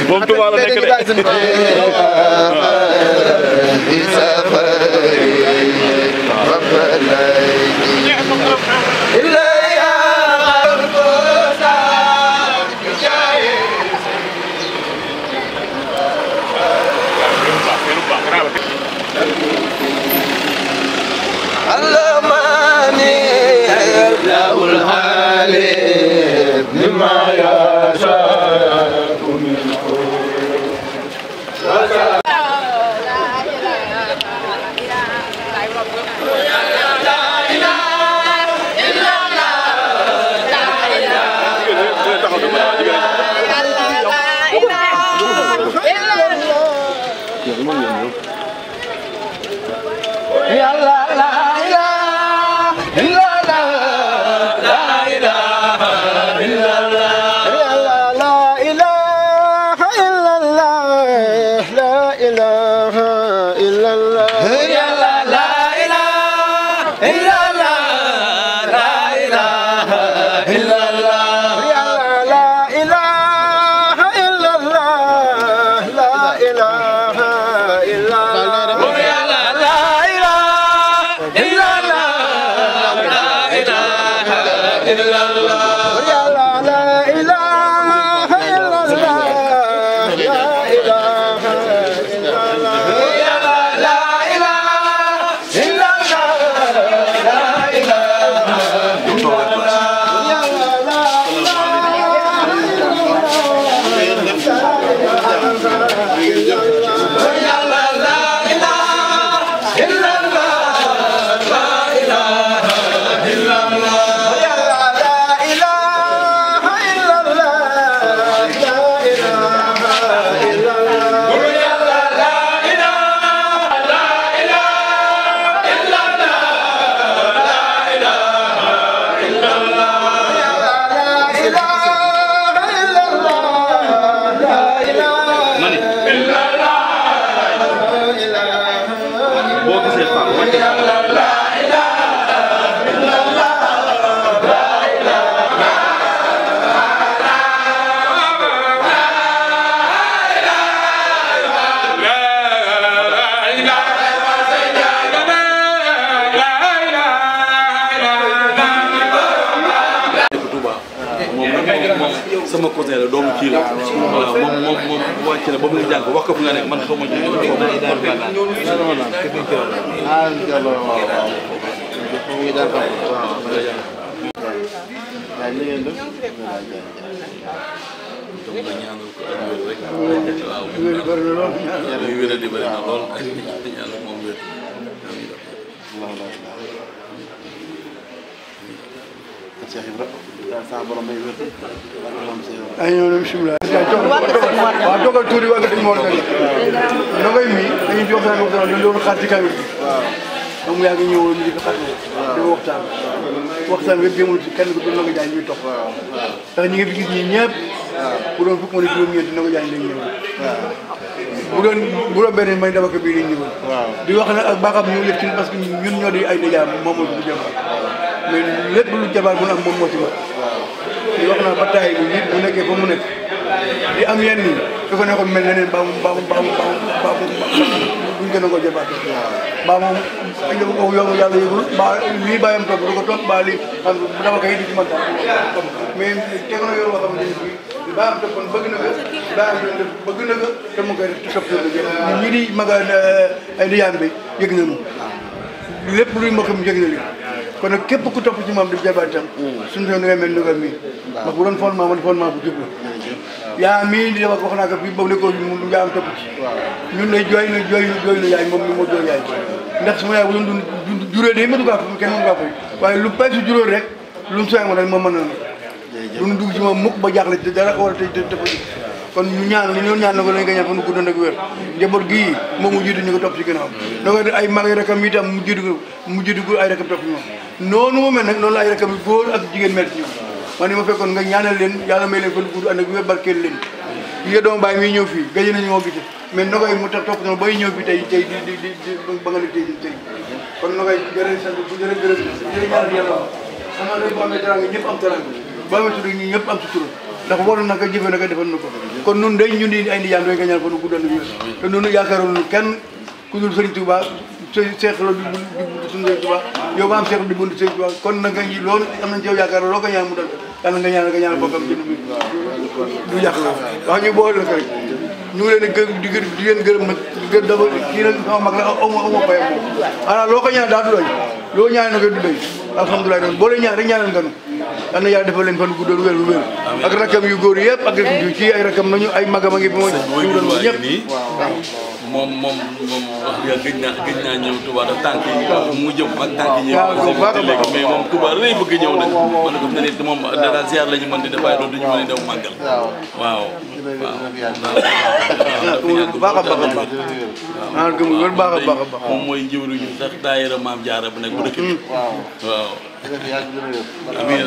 moom Tuubaa la nekk de sama cousin la doomu kii la voilà moom wàcc na ba mu jàng wax ko fu nga nekk man xaw ma ci ay ñoo bismillah waaw dogal tuuti waa nga moo tali no ngay mi dañuy di waxtaan ñu doon xaar ci kaw moom yaa ngi ñëwoon ñu di ko xaar di waxtaan wépp jëmul ci kenn ko nga jaay ñuy topp ndax ñi nga fi gis ñi ñëpp bu doon fukk ma ne juróom-ñeent na ko jaay lañ ñëwoon bu doon benn may dama ko bii lañ ñëwoon di wax nag ak baaxam ñu yëf ci parce que ñun ñoo di ay nijaam moom moo du jabar mais lépp lu jabar bu am moom moo ci wax di wax naa ba taay bi nit bu nekkee fa mu nekk di am yenn yi su ko nekkoon mel neneen ba buñ gën a ko jabaat ba moom yow yàlla yëgul ba lii bàyyam topp du ko topp ba lii xam dama koy di ci man mais teg na yow loo xamante ni bii bàyyam toppoon bëgg na ko bàyyam bëgg na ko te mu koy topp ñi di maga ay liyaam bi yëg nañu lépp luy mbokkam yëg na li kon nag képp ku topp ci moom di jabaat itam suñu da ngay mel ni nga mii ndax bu doon fondement man fondement bu jub la yaa mii di wax naa ko fii boobu nekkoo mu yaa am topp ci ñun lay jooy na yaay moom mi moo jooy yaay ndax suma yaay bu doon dund juróo de mënu kaa kenn mënu kaa fay waaye lu pay su juróo rek lu mu soxla ma rek moom mën na duñu dugg ci moom mukk ba jaaxle te dara war a tey dafa kon ñu ñaan ñu ñaan na ko lañ ko ñaan fa nu gudd nag wér njaboot gii moom mu jiitu ñu ko topp ci ginnaaw da ko ay mag rakam itam mu jiitu ko ay rakam topp ci moom noonu mu mel nag noonu la ay rakam yu góor ak jigéen mel ci ñoom man ni ma fekkoon nga ñaanal leen yàlla may leen fa nu gudd ànd ak wér barkeel leen yi nga doom bàyyi muy ñëw fii gëj nañu moo gite mais na koy mu tax topp noonu bay ñëw fi tey di ba nga ne tey kon na koy jërë sant bu jërë gërëm jërë ñaanal yàlla sama réew bu amee teranga ñëpp am teranga ba amee tudd ñi ñëpp am sutura ndax waroon na ko jëfee na ko defal na ko kon nun day ñun di ay ndiyaan doy nga ñaan fa nu guddal wér te noonu yaakaaroon kenn ku dul Sëriñ Tuubaa Seex la di suñu Sëriñ Tuubaa yow ba am Seex di bunt Sëriñ Tuubaa kon nag nga ñi loolu am nañ ci yow yaakaar loo ko ñaan mu dal yàlla nga ñaan bokkam jënd bi du yàq la wax ñu boole la ko rek ñu ngi leen di leen gërëm nag dafa kii nag sama mag la aw ma fayam moom xanaa loo ko ñaan daa du doy loo ñaan na koy du doy alhamdulilah doon boo leen ñaan rek ñaanal nga nu yal na yàlla defal leen fan guddal wér wér ak rakam yu góor yëpp ak rakam ci ay rakam nañu ay magam a ngi fi mooy ñëpp moom wax dëgg gëj naa ñëw Touba da tànk yi mu jëm ak tànk yi léegi mais moom Touba rëy bëgg ñëw nag man ko fi ne nit moom dara ziar la ñu mën di def waaye loolu duñu mën a dew màggal waaw baax a baax moom mooy jëwriñu sax daayira Maam Jaara bu nekk bu dëkk bi waaw amiin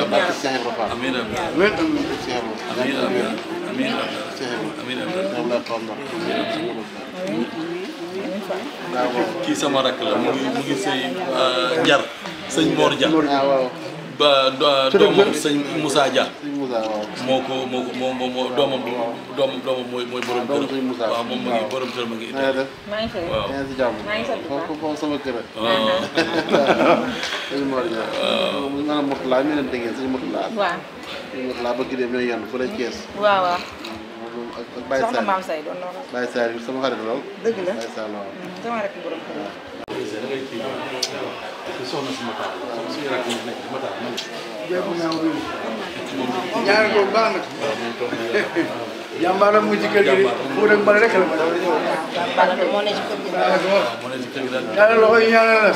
kii sama rakk la mu ngi sëy Njar sëñ Mor Dia ba doomam sëñ Moussa Dia moo doomam mooy borom kër waaw moom mu ngi borom kër ma ngi waaw foofu sama kër sëñ Mor Dia maanaam Mourtala mi leen déggee sëñ Mourtala Mourtala ba dem ñooy yenn fële Thiès waaw ak Baye Sall Maam Say doon noonu Baye Sall sama xarit lool dëgg la Baye Sall waaw sama rek borom kër soxna si Matar suñu rakk yi nekk Matar man ñaar ko baax nag jàmbaaram mu ci kër gi fu rek bari rek la moo ne ci kër gi moo ne ci kër gi daal ñaanal loxo yi ñaanal la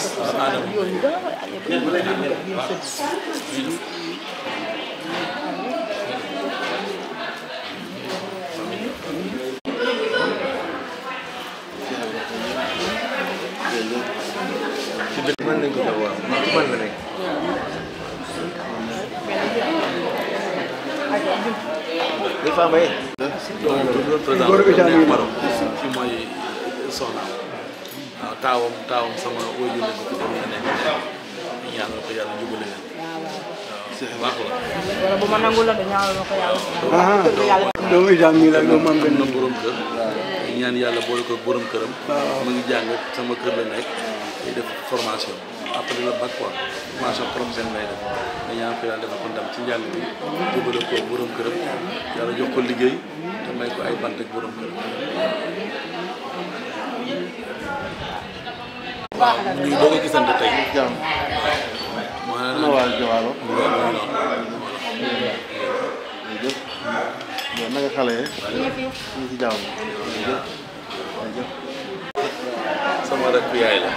mën nañ ko jox waaw mën na nekk des fois may fi mooy soxnaam waaw taawam sama wóoju la ko nga nekk ñaanal ko yàlla jubale leen waaw baax la wala bu ma nangul la de ñaanal ma ko yàlla doomu itam mi la doomu am benn na borom kër ñaan yàlla boole ko borom këram mu ngi jàng sama kër la nekk day def formation après la bac quoi formation professionnelle lay def nga ñaan ko yàlla defal ko ndam ci njàng bi jubale ko borom këram yàlla jox ko liggéey te may ko ay bant ak borom këram waaw ñu ngi doog a gisante tey maanaam waa Jowaalo naka xale yi ñu ci jàmm sama rakk yaay la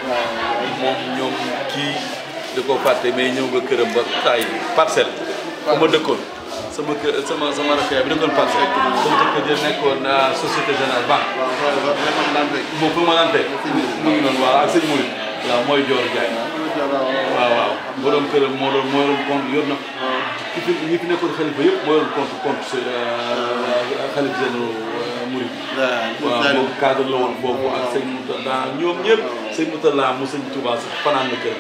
moom ñoom kii da koo fàtte mais ñëw nga këram ba taay parcelle fu ma dëkkoon sama rakk yaay bi dëkkoon parcelle sama jëkkër ja nekkoon société générale banque moom fu ma daan fekk mu ngi noonu waaw ak sëñ Mouride waaw mooy Dior Ndiaye waaw borom këram moo yoroon compte yor na ñi fi nekkoon xalifa yëpp moo yoroon compte xalif général Mouride waaw moom cadre la woon boobu ak sëñ Moutalla ñoom ñëpp sëñ Moutalla mu sëñ Touba sax fanaan na kër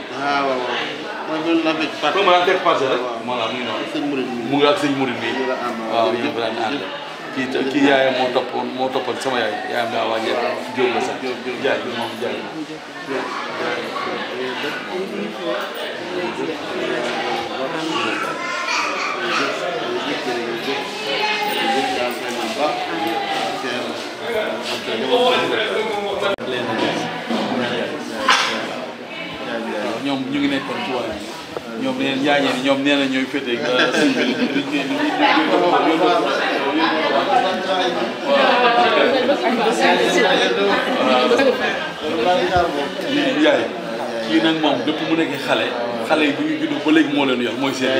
mooy loolu la fekk parcelle ma daan fekk parcelle rek voilà mu ngi noonu mu ngi ak sëñ Mouride bi waaw ñu daan ànd kii yaayam moo toppoon sama yaayam daa waa Jóob la sax jaay bi moom jaay ñoom ñu ngi nekkoon ci wàll gaañee ni ñoom nee na ñooy féete sëñ bi yaay kii nag moom depuis mu nekk xale yi bu ñu juddoo ba léegi moo leen yor mooy seen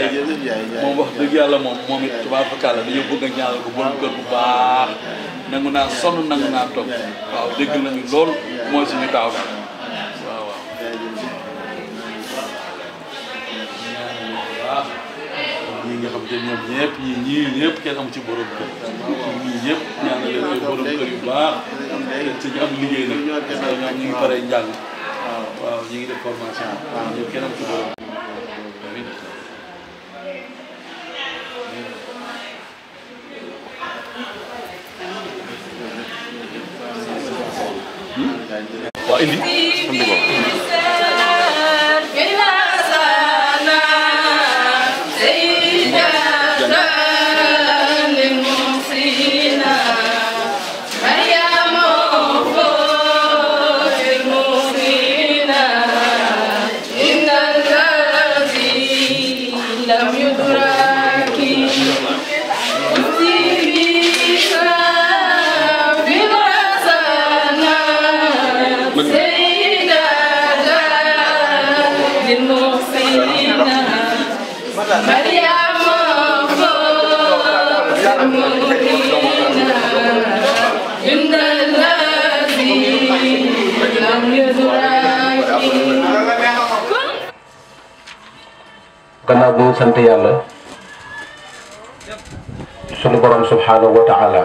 yaay moom wax dëgg yàlla moom it tubaab fakàlla dañoo bëgg a ñaanal ko borom kër bu baax nangu naa sonn nangu naa toog waaw dégg nañu lool mooy suñu taaw daal waaw waaw ñii nga xam te ñoom ñëpp ñii ñëpp kenn amu ci borom kër ñii ñëpp ñaanal leen ay borom kër yu baax te ñu am liggéey nag parce que ñoom ñu ngi pare njàng waaw ñu ngi def formation ñu kenn am ci borom waaw indi gannaaw bu ñu sant yàlla sunu borom subhanahu wa taala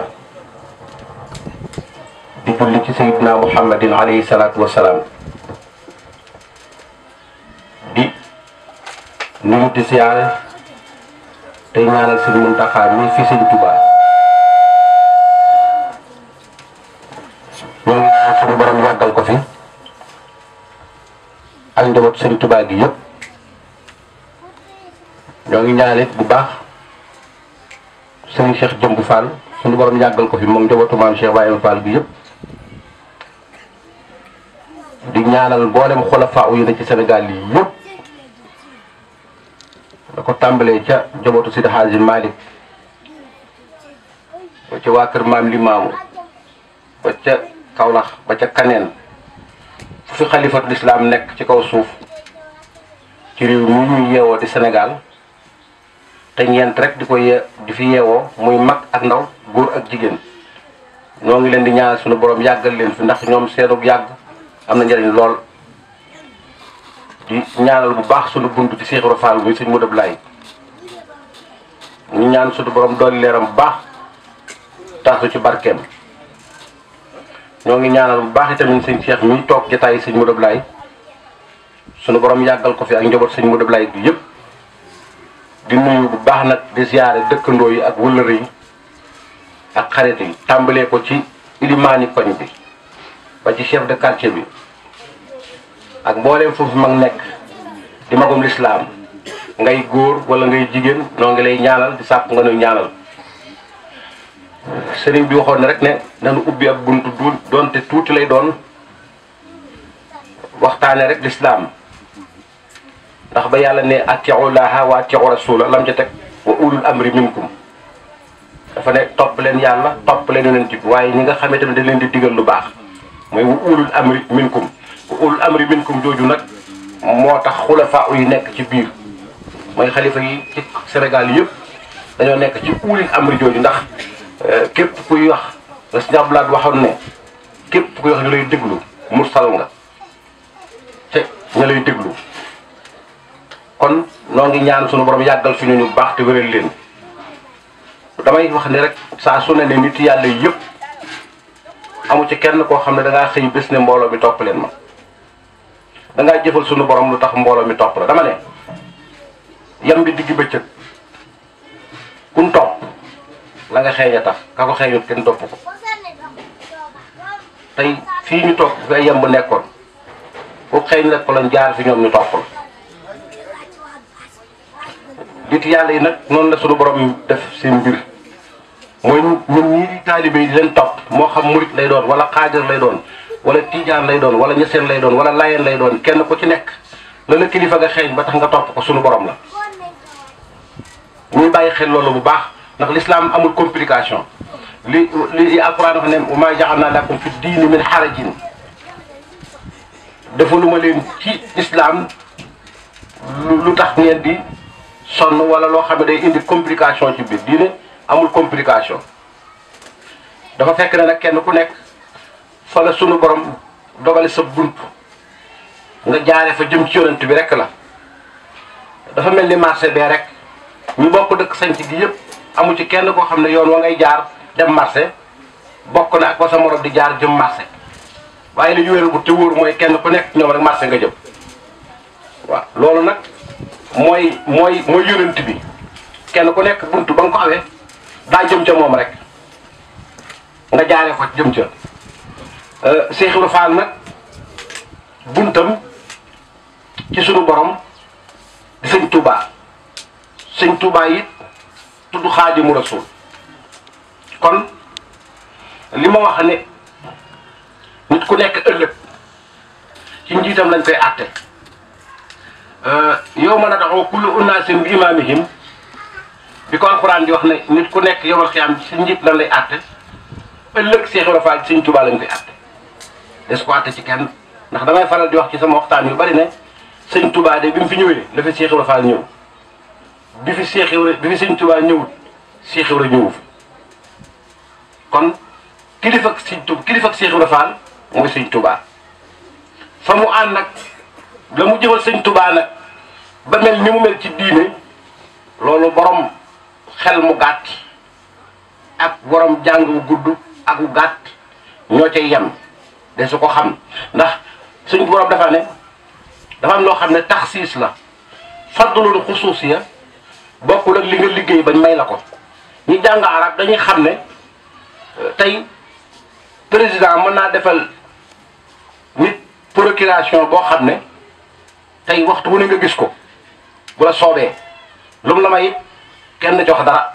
di julli ci sayyidina muhammadin alayhi salaatu wa salaam di nuyu di siyaare tey ñaanal Sëriñ Muntaxa mi fi Sëriñ Tuubaa ñoo ngi ñaan sunu borom yàggal ko fi ak njaboot Sëriñ Tuubaa gi yëpp ñoo ngi ñaanal bu baax Sëriñ Cheikh Jëmb Fall sunu borom yàggal ko fi moom njabootu maam Cheikh Ibrahima Fall bi yëpp di ñaanal mboolem xulafaa yi ne ci Sénégal yi yëpp da ko tàmbalee ca njabootu Sidi Hadji Malick ba ca waa kër maam Limaamu ba ca Kaolack ba ca Kaneen fu fi xalifatul islam nekk ci kaw suuf ci réew mi ñuy yeewoo di Sénégal te ñeent rek di fi yeewoo muy mag ak ndaw góor ak jigéen ñoo ngi leen di ñaanal suñu borom yàggal leen fi ndax ñoom seenug yàgg am na njëriñ lool di ñaanal bu baax suñu bunt ci Cheikh Ibra Fall muy sëñ Modou Ablaye ñu ñaan suñu borom dooli leeram bu baax taasu ci barkeem ñoo ngi ñaanal bu baax itamit sëñ Cheikh mi toog jotaay sëñ Modou Ablaye suñu borom yàggal ko fi ak njaboot sëñ Modou Ablaye bi yëpp di nuyu bu baax nag di ziyaare dëkkandoo yi ak wëllëre yi ak xarit yi tàmbalee ko ci ilimaani koñ bi ba ci chef de quartier bi ak mbooleem foofu mag nekk di magum lislaam ngay góor wala ngay jigéen noo ngi lay ñaanal di sàpp nga nuy ñaanal sëriñ bi waxoon ne rek ne nanu ubbi ab buntu doonte tuuti lay doon waxtaane rek lislaam ndax ba yàlla ne atiiu llaaha wa atiiu rasuula lam ca teg wa ulul amri minkum dafa ne topp leen yàlla topp leen yonent bi waaye ñi nga xamante ne dañ leen di digal lu baax mooy wa ulul amri minkum wa ulul amri minkum jooju nag moo tax xulafa yi nekk ci biir mooy xalifa yi ci Sénégal yëpp dañoo nekk ci ulul amri jooju ndax képp kuy wax la Sëñ Abdou Lahad waxoon ne képp kuy wax ñu lay déglu mursal nga te ñu lay déglu kon noo ngi ñaan sunu borom yàggal fi ñu baax te wéral leen damay wax ne rek saa su ne nit yàlla yëpp amu ci kenn koo xam ne dangaa xëy bés ne mbooloo mi topp leen ma dangaa jëfal sunu borom lu tax mbooloo mi topp la dama ne yam bi digg bëccëg kun topp la nga xeeñ a tax ka ko xeeñut kenn topp ko tey fii ñu toog fi ay yemb nekkoon ku xeeñ rek ko lañ jaar fi ñoom ñu topp la nit yàlla yi nag noonu la sunu borom def seen mbir mooy ñun ñii di taalibe yi di leen topp moo xam murit lay doon wala xaajar lay doon wala tiijaan lay doon wala ñeseen lay doon wala layeen lay doon kenn ku ci nekk la la kilifa nga xeeñ ba tax nga topp ko sunu borom la ñuy bàyyi xel loolu bu baax ndax l'islam amul complication li alquran wax ne wa maa ja'alnaa lakum fi diini min harajin defaluma leen ci islam lu tax ngeen di sonn wala loo xam ne day indi complication ci biir diine amul complication dafa fekk ne nag kenn ku nekk fa la sunu borom dogale sa bunt nga jaare fa jëm ci yonent bi rek la dafa mel ni marché bee rek ñu bokk dëkk sanc gi yëpp amu ci kenn koo xam ne yoon wa ngay jaar dem marché bokk na ak ba sa morom di jaar jëm marché waaye li ñu wéral bu te wóor mooy kenn ku nekk ñoom rek marché nga jëm waaw loolu nag mooy yonent bi kenn ku nekk buntu ba nga ko awee daa jëm ca moom rek nga jaaree ko jëm ca Cheikh Ibra Fall nag buntam ci sunu borom di sëñ Touba sëñ Touba it tudd Xaadimu Rasuul kon li ma wax ne nit ku nekk ëllëg ci njiitam lañ koy àtte yawma nad'u kulla unaasin bi imaamihim bi ko alxuraan di wax ne nit ku nekk yawmal xiyaam ci njiit lan lay àtte ëllëg Cheikh Ibra Fall sëñ Touba lañ koy àtte des ko àtte ci kenn ndax damay faral di wax ci sama waxtaan yu bari ne sëñ Touba de bi mu fi ñëwee la fi Cheikh Ibra Fall ñëw bi fi sëñ Touba ñëwut Cheikh Ibra ñëwu fi kon kilifa ak Cheikh Ibra Fall mooy sëñ Touba fa mu ànd nag la mu jëfal sëñ Touba nag ba mel ni mu mel ci diine loolu borom xel mu gàtt ak borom jàng bu gudd ak bu gàtt ñoo cay yem de su ko xam ndax suñ borom dafa ne dafa am loo xam ne taxsiis la fadlul xusuusiya bokkul ak li nga liggéey bañ may la ko ñi jàng arab dañuy xam ne tey président mën naa defal nit procuration boo xam ne tey waxtu wu ne nga gis ko bu la soobee lu mu la may it kenn jox dara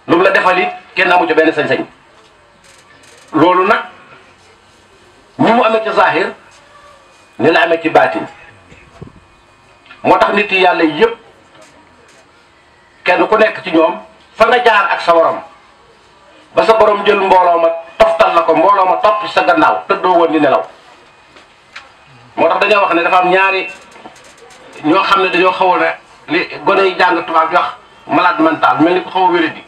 lu mu la defal it kenn amu ci benn sañ-sañ loolu nag ni mu amee ci zahir ni la amee ci baatin moo tax nit yi yàlla yëpp kenn ku nekk ci ñoom fa nga jaar ak sa borom ba sa borom jël mbooloo ma toftal la ko mbooloo ma topp sa gannaaw tëddoo woon di nelaw moo tax dañoo wax ne dafa am ñaari ñoo xam ne dañoo xaw a li gone yi jàng tubaab di wax malade mental mel ni ko xaw a wéradi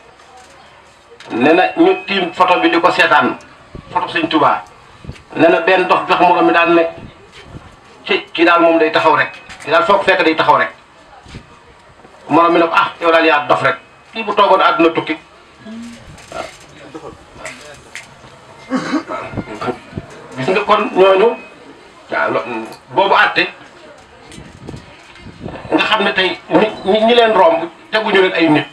nee na ñu tiim photo bi di ko seetaan photo Sëñ Tuubaa nee na benn dox jox moroom mi daal ne ci kii daal moom day taxaw rek kii daal foog fekk day taxaw rek moroom mi ne ko ah yow daal yaa dof rek kii bu toogoon àdduna tukki waaw gis nga kon ñooñu waaw boobu àtte nga xam ne tey ñi leen romb teguñu leen ay nit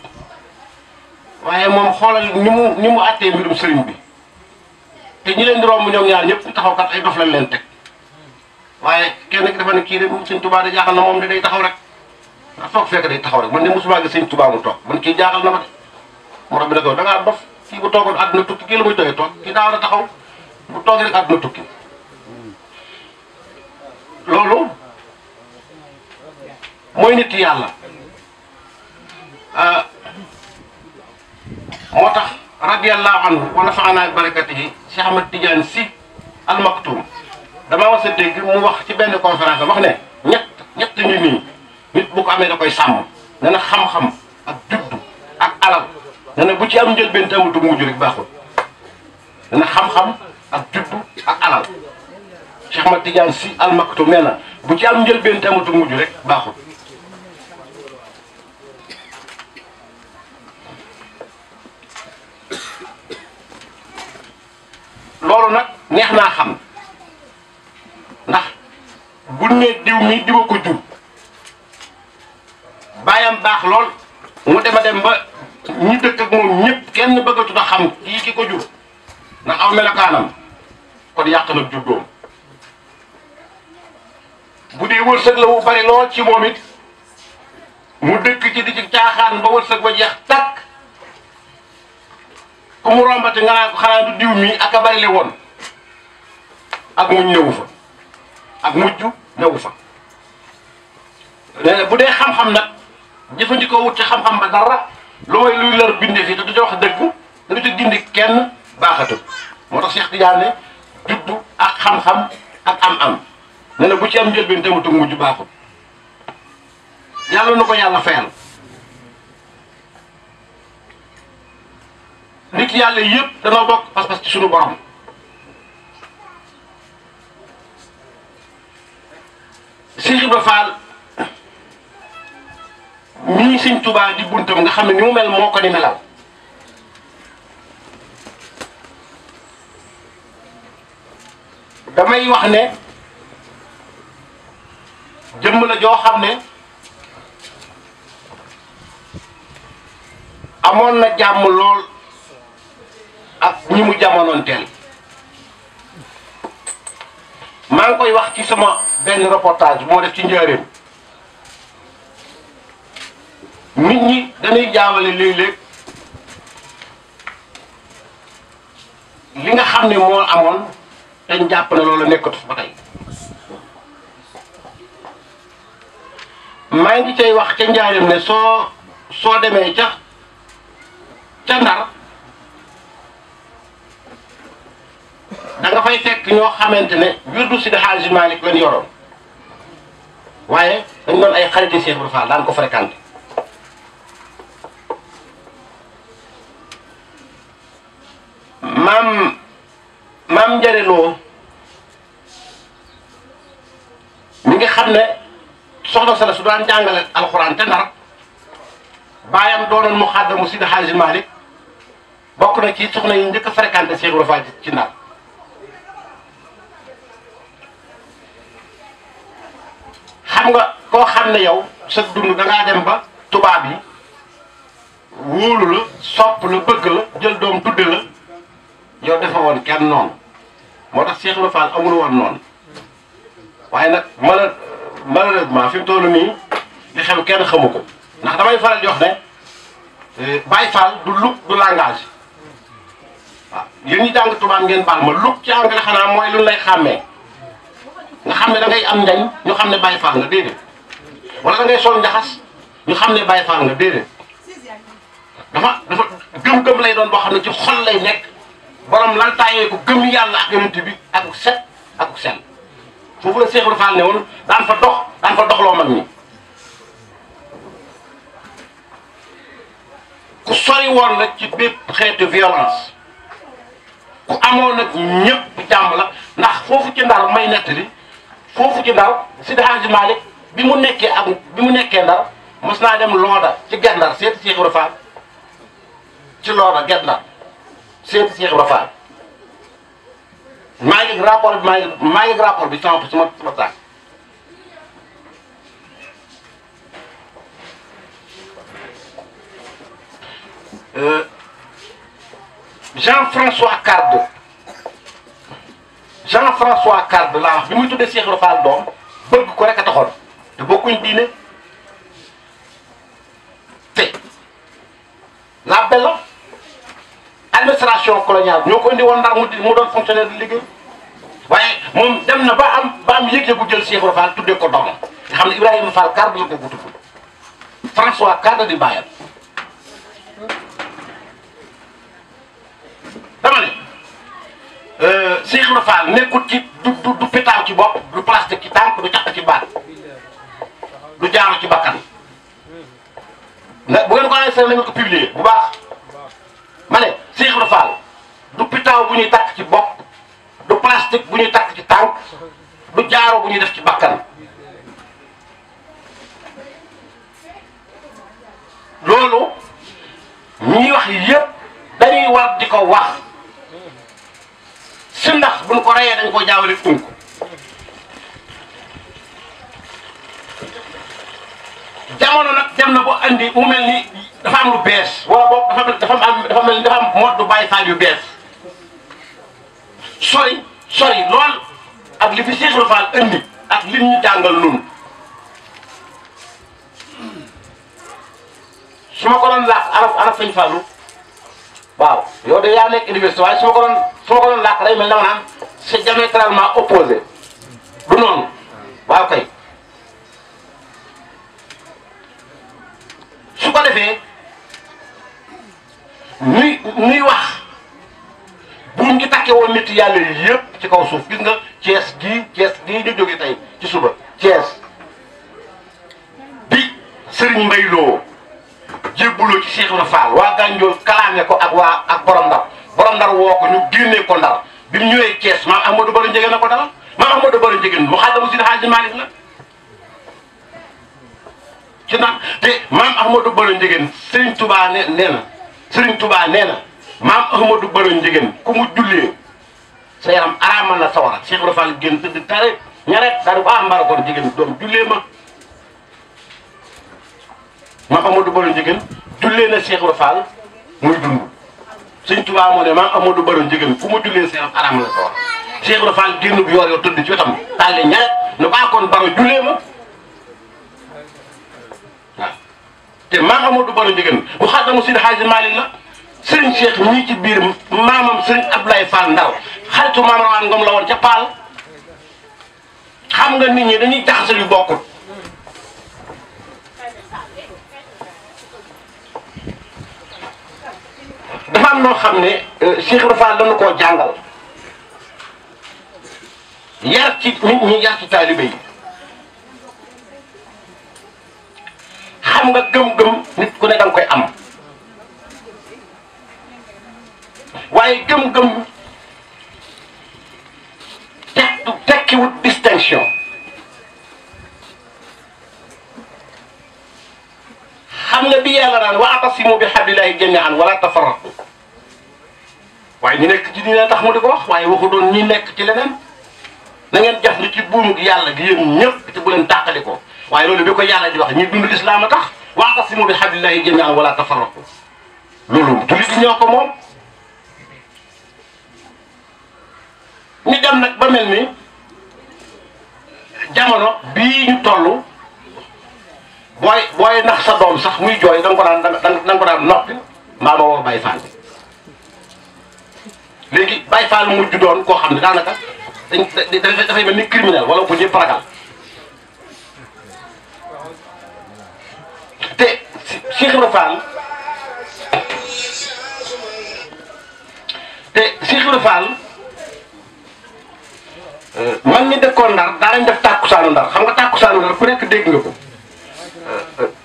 waaye moom xoolal ni mu àttee mbirum sëriñ bi te ñi leen di romb ñoom ñaar ñëpp taxaw kat ay dof lañ leen teg waaye kenn ki dafa ne kii de Sëñ Tuubaa de jaaxal na moom de day taxaw rek ndax foog fekk day taxaw rek man de mosuma gis Sëñ Tuubaa mu toog man kii jaaxal na ma de moo tax bi ne ko da ngaa dof kii bu toogoon àdduna tukki kii la muy doyee toog kii daa war a taxaw bu toogee rek àdduna tukki loolu mooy nit yàlla moo tax radiyallahu anhu wa nafa'ana bi barakatihi Cheikh Ahmad Tidiane Sy Al Maktoum damaa was a dégg mu wax ci benn conférence wax ne ñett ngi nii nit bu ko amee da koy sàmm ne na xam-xam ak juddu ak alal ne na bu ci am njëlbéen te amatu mujj rek baaxul ne na xam-xam ak juddu ak alal Cheikh Ahmad Tidiane Sy Al Maktoum nee na bu ci am njëlbéen te amatu mujj rek baaxul loolu nag neex naa xam ndax buñ ne diw mi diwa ko jur bàyyam baax lool mu dem a dem ba ñi dëkk ak moom ñëpp kenn bëggatut a xam kii ki ko jur ndax aw melokaanam kon yàq na juddoom bu dee wërsëg la mu bari lool ci moom it mu dëkk ci di ci caaxaan ba wërsëg ba jeex takk ku mu rombati nga naan ko xanaa du diw mi ak a bari le woon ak muñ ñëwu fa ak mujj ñëwu fa nee na bu dee xam-xam nag jëfandikoo wut ci xam-xam ba dara lu may luy lër bindee fii te du ci wax dëgg te du ci gindi kenn baaxatul moo tax Cheikh Tidiane ne juddu ak xam-xam ak am-am ne na bu ci am njëlbeen te mu tug mujj baaxul yàlla na ko yàlla fayal nit yàlla yëpp danoo bokk pas-pas ci suñu borom Cheikh Ibra Fall mii Sëñ Tuubaa di buntam nga xam ne ni mu mel moo ko ni melal damay wax ne jëmm la joo xam ne amoon na jàmm lool ak ñi mu jamonoonteel maa ngi koy wax ci sama benn reportage moo def ci njëriñ nit ñi dañuy jaawale léeg-léeg li nga xam ne moo amoon dañ jàpp ne loolu nekkatu ba tey maa ngi cay wax ca njaareem ne soo demee ca Ndar da nga fay fekk ñoo xamante ne wirdu Sidi Hadji Malick leen yoroon waaye dañ doon ay xariti Cheikh Ibra Fall daan ko fréquenté maam njareloo mi nga xam ne soxna Sala su daan jàngale alxuraan te Ndar baayam doonoon mu xàddamu Sidi Hadji Malick bokk na ci soxna yi njëkk a fréquenté Cheikh Ibra Fall ci Ndar xam nga koo xam ne yow sa dund dangaa dem ba tubaab yi wóolu la sopp la bëgg la jël doom tudde la yow dafa woon kenn noonu moo tax Cheikh Ibra Fall amul woon noonu waaye nag malheureusement fi mu toll nii li xew kenn xamu ko ndax damay faral di wax ne Baye Fall du look du langage waaw yéen ñi jàng tubaab ngeen baal ma look ci anglais xanaa mooy lu lay xàmmee nga xam ne da ngay am njañ ñu xam ne Baye Fall nga déedéet wala da ngay sol njaxas ñu xam ne Baye Fall nga déedéet dafa gëm-gëm lay doon boo xam ne ci xol lay nekk borom lan taayee ko gëm yàlla ak yonent bi ak set ak sel foofu la Cheikh Ibra Fall ne woon daan fa doxloo mag ñi ku sori woon la ci bépp xeetu violence ku amoon nag ñëpp jàmm la ndax foofu ci Ndar may nettali foofu ci Ndar Sidi Hadji Malick bi mu nekkee Ndar mos naa dem Looda ci Guet Ndar seeti Cheikh Ibra Fall ci Looda Guet Ndar seeti Cheikh Ibra Fall maa ngi rapport bi sama saak Jean-François Carde laa wax bi muy tuddee Cheikh Ibra Fall doom bëgg ko rek a taxoon te bokkuñ diine te la belle administration coloniale ñoo ko indi woon Ndar mu doon fonctionnaire di liggéey waaye moom dem na ba am yëg-yëgu jël Cheikh Ibra Fall tuddee ko doomam nga xam ne Ibrahima Fall Carde la ko tudd François Carde di bàyyam dama ne Cheikh Ibra Fall nekkut ci du pétaaw ci bopp du plastique ci tànk du caq ci baat du jaaru ci bakkan nga bu ngeen ko enregistré nañu ko publier bu baax ma ne Cheikh Ibra Fall du pétaaw bu ñuy takk ci bopp du plastique bu ñuy takk ci tànk du jaaro bu ñuy def ci bakkan loolu ñuy wax yëpp dañuy war di ko wax si ndax buñ ko reyee dañ ko jaawale unk jamono nag dem na ba andi mu mel ni dafa am lu bees wala boog dafa mel ni dafa am mode Baye Fall yu bees sori lool ak li fi Cheikh Ibra Fall andi ak li ñu jàngal nun su ma ko doon làkk araf Sëñ Fallu waaw yow de yaa nekk université waaye su ma ko doon làkk day mel ne dama naan c'est diamétralement opposé du noonu waaw kay su ko defee nuy wax buñ ngi takke woon nit yàlla yi yëpp ci kaw suuf gis nga Thiès gii ñu jóge tey ci suba Thiès bi Serigne Mbaye Lo jébbuloo ci Cheikh Ibra Fall waa Gandiol kalaame ko ak borom ndar woo ko ñu génnee ko ndar bi mu ñëwee Thiès maam Ahmadou Baro Ndiéguène na ko dalal maam Ahmadou Baro Ndiéguène mu xaadamu Seydi Hadji Malick la ci nag te maam Ahmadou Baro Ndiéguène Serigne Touba nee na maam Ahmadou Baro Ndiéguène ku mu jullee sa yaram araamal na sawara Cheikh Ibra Fall génn tëdd tare ñaret daal ko mbara kon Ndiéguène doom jullee ma maam Ahmadou Baro Ndiéguène jullee na Cheikh Ibra Fall muy dund Sëñ Tuubaa moo ne maam Ahmadou Baro Ndiéguène ku mu jullee sa yaram araamal na sawara Cheikh Ibra Fall génn bu yor tëdd ci wetam daal ñaret ne ko kon Baro jullee ma waaw te maam Ahmadou Baro Ndiéguène bu xaadamu Seydi Hadji Malick la Serigne Cheikh ñii ci biir maamam Serigne Abdoulaye Fall Ndar xaritu maam Rawaan Ngom la woon ca Paal xam nga nit ñi dañuy jaxase yu bokkul dafa am noo xam ne Cheikh Ibra Fall dañu koo jàngal yar ci nit ñi yar ci taalibe yi xam nga gëm-gëm nit ku ne danga koy am waaye gëm-gëm tekkiwut distinction xam nga bi yàlla naan wa atasimu bi hablillahi jami'an wala tafarraqu waaye ñu nekk ci dina tax mu di ko wax waaye waxu doon ñi nekk ci leneen na ngeen jaf ni ci buumu gi yàlla gi yéen ñëpp te bu leen tàqali ko waaye loolu bi ko yàlla di wax ñi dund islam a tax wa atasimu bi hablillahi jami'an wala tafarraqu loolu jullit yi ñoo ko moom ñu dem nag ba mel ni jamono bii ñu toll booy nax sa doom sax muy jooy da nga ko daan noppi mbaa ma woo Baye Fall léegi Baye Fall mujj doon koo xam ne daanaka dafay mel ni criminel wala ko ñëpp ragal te Cheikh Ibra Fall man mi dëkkoon Ndar daa dañ def tàkkusaanu Ndar xam nga tàkkusaanu Ndar ku nekk dégg nga ko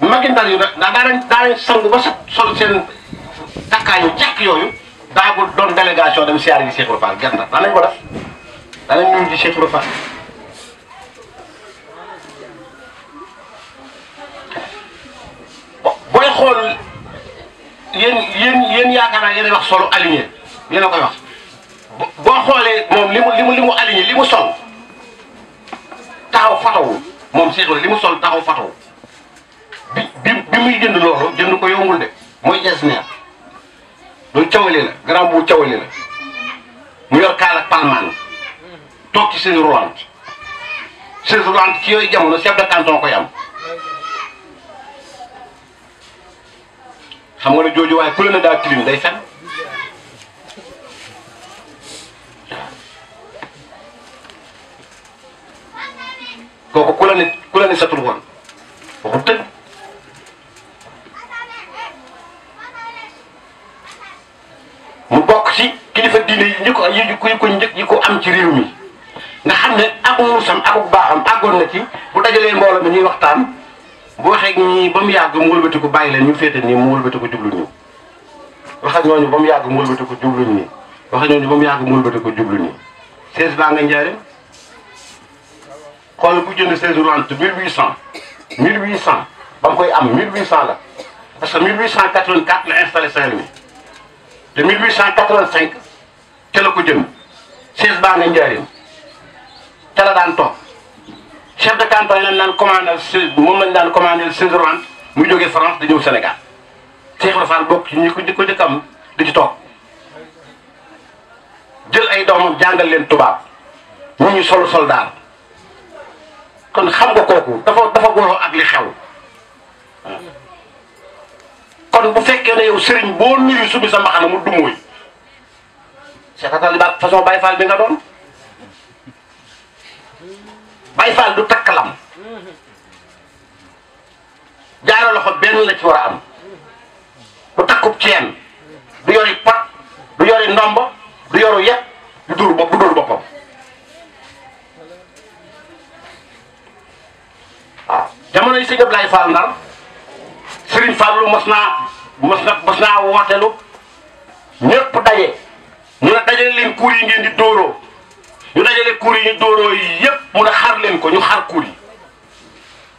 magi Ndar yu nag daa dañ sangu ba sol seen takkaayu jekk yooyu daa ko doon délégation dem siyaar yi Cheikh Ibra Fall Guet Ndar daa nañ ko def daa nañ nuyu ci Cheikh Ibra Fall booy xool yéen yaakaar naa yéen wax solo aligné yéen a koy wax boo xoolee moom li mu aligné li mu sol taxaw fatawu moom Cheikh li mu sol taxaw fatawu bi muy jënd loolu jënd ko yombul de mooy jesneer loolu cawali la grand bu cawali la mu yor kaal ak palmaan toog ci chaise roulante ci yooyu jamono chef de canton koy am xam nga ne jooju waaye ku la ne daa tilim day fen kooku ku la ne satul woon waxu tëdd mu bokk ci kilifa diine yi ko am ci réew mi nga xam ne ak muusam akuk baaxam àggoon na ci bu dajalee mbooloo mi ñuy waxtaan bu waxee ñii ba mu yàgg mu wëlbati ko bàyyi leen ñu féete nii mu wëlbati ko jublu nii wax ak ñooñu ba mu yàgg mu wëlbati ko jublu nii wax ak ñooñu ba mu yàgg mu wëlbati ko jublu nii 16 baa nga njaare xool bu jënd 16 roulante 1800 ba mu koy am 1800 la parce que 1884 la installé Saint-Louis te 1885 ca la ko jënd 16 baa nga njaare ca la daan toog chef de canton yi lañ daan commandé moom lañ daan commandé 16 roulante muy jógee France di ñëw Sénégal Cheikh Ibra Fall bokk ci ñi ko jëkk am di ci toog jël ay doomam jàngal leen tubaab ñu solu soldaar kon xam nga kooku dafa waroo ak li xew kon bu fekkee ne yow sëriñ boo nuyu subi sa mbaxana mu dumóoy seetatal ba façon Baye Fall bi nga doon Baye Fall du takkalam jaaro loxo benn la ci war a am bu takkub ceen du yori pot du yori ndombo du yoru yet du dóor bopp du dóor boppam waaw jamono yi sëñ Ablaye Fall Ndar Serigne Fallou mos naa wootelu ñëpp daje mu ne dajale leen kuur yi ngeen di dóoroo ñu dajale kuur yi ñu dóoroo yi yëpp mu ne xar leen ko ñu xar kuur yi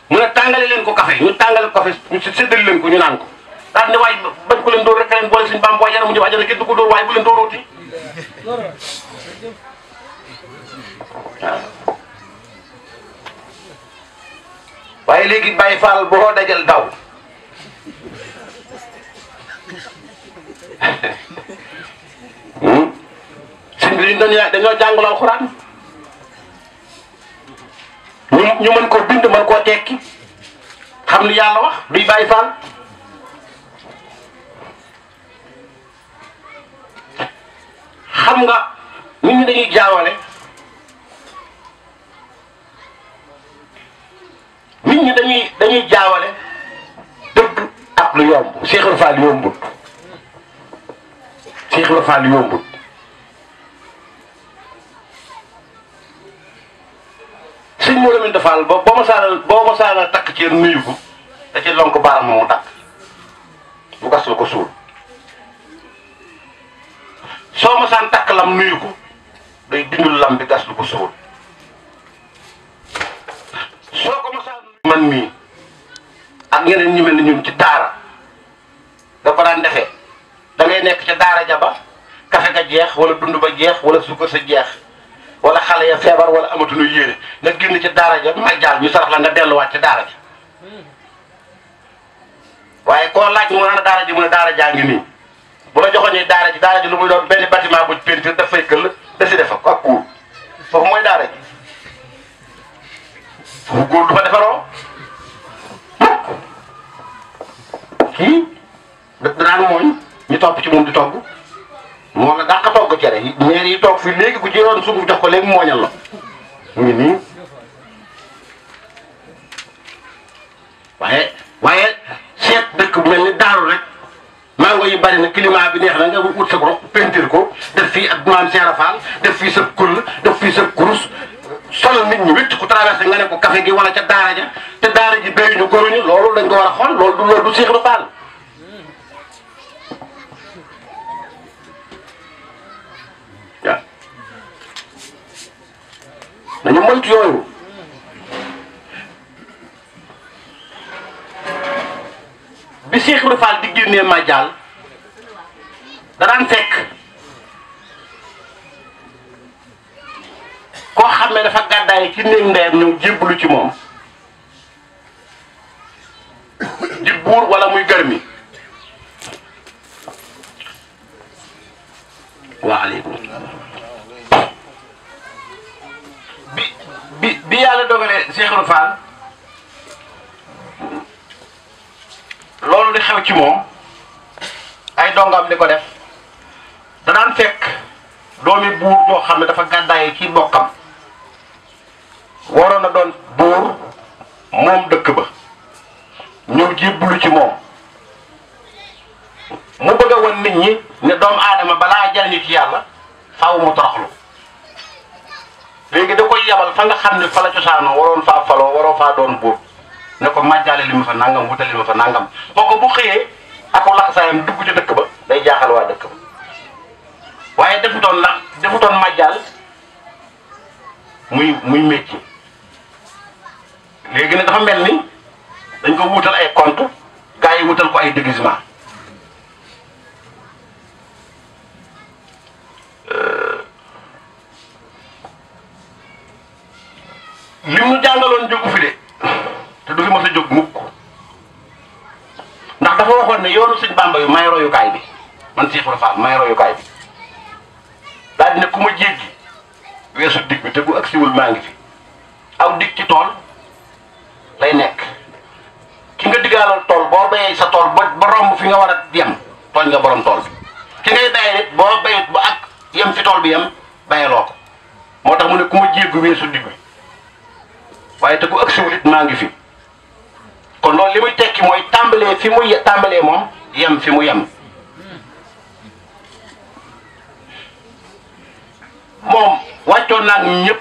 mu ne tàngale leen ko café ñu tàngale ko café ñu séddale leen ko ñu naan ko daal ne waaye bañ ko leen dóor rek leen boole suñu Bamba waaye yaramu jëm àjjana kenn du ko dóor waaye bu leen dóorooti waaye léegi Baye Fall boo dajal daw sëñ bi dañoo jàngul alxuraan ñu mën koo bind mën koo tekki xam li yàlla wax duy Baye Fall xam nga nit ñi dañuy jaawale nit ñi dañuy jaawale dëgg ak lu yomb Cheikh Ibra Fall yombut Cheikh Ibra Fall yombut sëñ Modou Aminta Fall boo ma saana takk ci nuyu ko da ci lonk baaram moomu takk bu gas la ko suul soo ma saan takk lam nuyu ko day dindul lam bi gas lu ko suul soo ko ma saan man mii ak ñeneen ñu mel ni ñun ci daara da ko daan defee da ngay nekk ca daara ja ba kafe ga jeex wala dund ba jeex wala suukar sa jeex wala xale ya feebar wala amatuñu yéene nga génn ci daara ja may jaal ñu sarax la nga delluwaat ci daara ja waaye koo laaj mu naan daara ji mu ne daara jaa ngi nii bu la joxoñee daara ji lu muy doon benn bâtiment bu peinture daf fay këll desi defa ak kuur foofu mooy daara ji foofu góor du fa defaroo kii danaan mooñ ñu topp ci moom di togg moo la dàq togg cere ñeer yi toog fii léegi ku ci yoon sunguf jox ko léegi mooñal la mu ngi nii waaye seet dëkk bu mel ni daaru rek mango yi bari na climat bi neex na nga ut sa rox peinture ko def fii ak maam Cheikh Fall def fii sa kull def fii sa kurus solal nit ñi wécc ku traversé nga ne ko café gi wala ca daara ja te daara ji béyuñu goruñu loolu lañ ko war a xool loolu du Cheikh Ibra Fall waaw nañu moytu yooyu bi Cheikh Ibra Fall di génnee Madial danaan fekk koo xam ne dafa gàddaay ci néeg ndeyam ñëw jébbalu ci moom di buur wala muy garmi waaleykum bi yàlla dogalee Cheikh Ibra Fall loolu di xew ci moom ay dongam di ko def danaan fekk doomi buur joo xam ne dafa gàddaay ci bokkam waroon na doon buur moom dëkk ba ñëw jébbalu ci moom mu bëgg a won nit ñi ne doomu aadama balaa jariñu ci yàlla faaw mu toroxlu léegi da koy yabal fa nga xam ne fa la cosaanoo waroon faa faloo waroo faa doon buur ne ko màjjaale li ma fa nangam wutali li ma fa nangam boo ko bu xëyee ak laxasaayam dugg ci dëkk ba day jaaxal waa dëkk ba waaye defutoon màjjaal muy métier léegi nag dafa mel ni dañ ko wutal ay compte gars yi wutal ko ay déguisement li mu jàngaloon jógu fi de te du fi mos a jóg mukk ndax dafa waxoon ne yoonu sëñ Bamba yu may royukaay bi man Cheikh Ibra Fall may royukaay bi daal di ne ku ma jéggi weesu dig bi te bu agsiwul maa ngi fi aw dig ci tool lay nekk ki nga diggaaloon tool boo béyee sa tool ba romb fi nga war a yem tooñ nga borom tool bi ki ngay béyee nit boo béyut ba ak yem fi tool bi yem béyeloo ko moo tax mu ne ku ma jéggi weesu dig bi waaye te ku agsiwul it maa ngi fi kon loolu li muy tekki mooy tàmbalee fi muy tàmbalee moom yem fi mu yem moom wàccoon naa ñëpp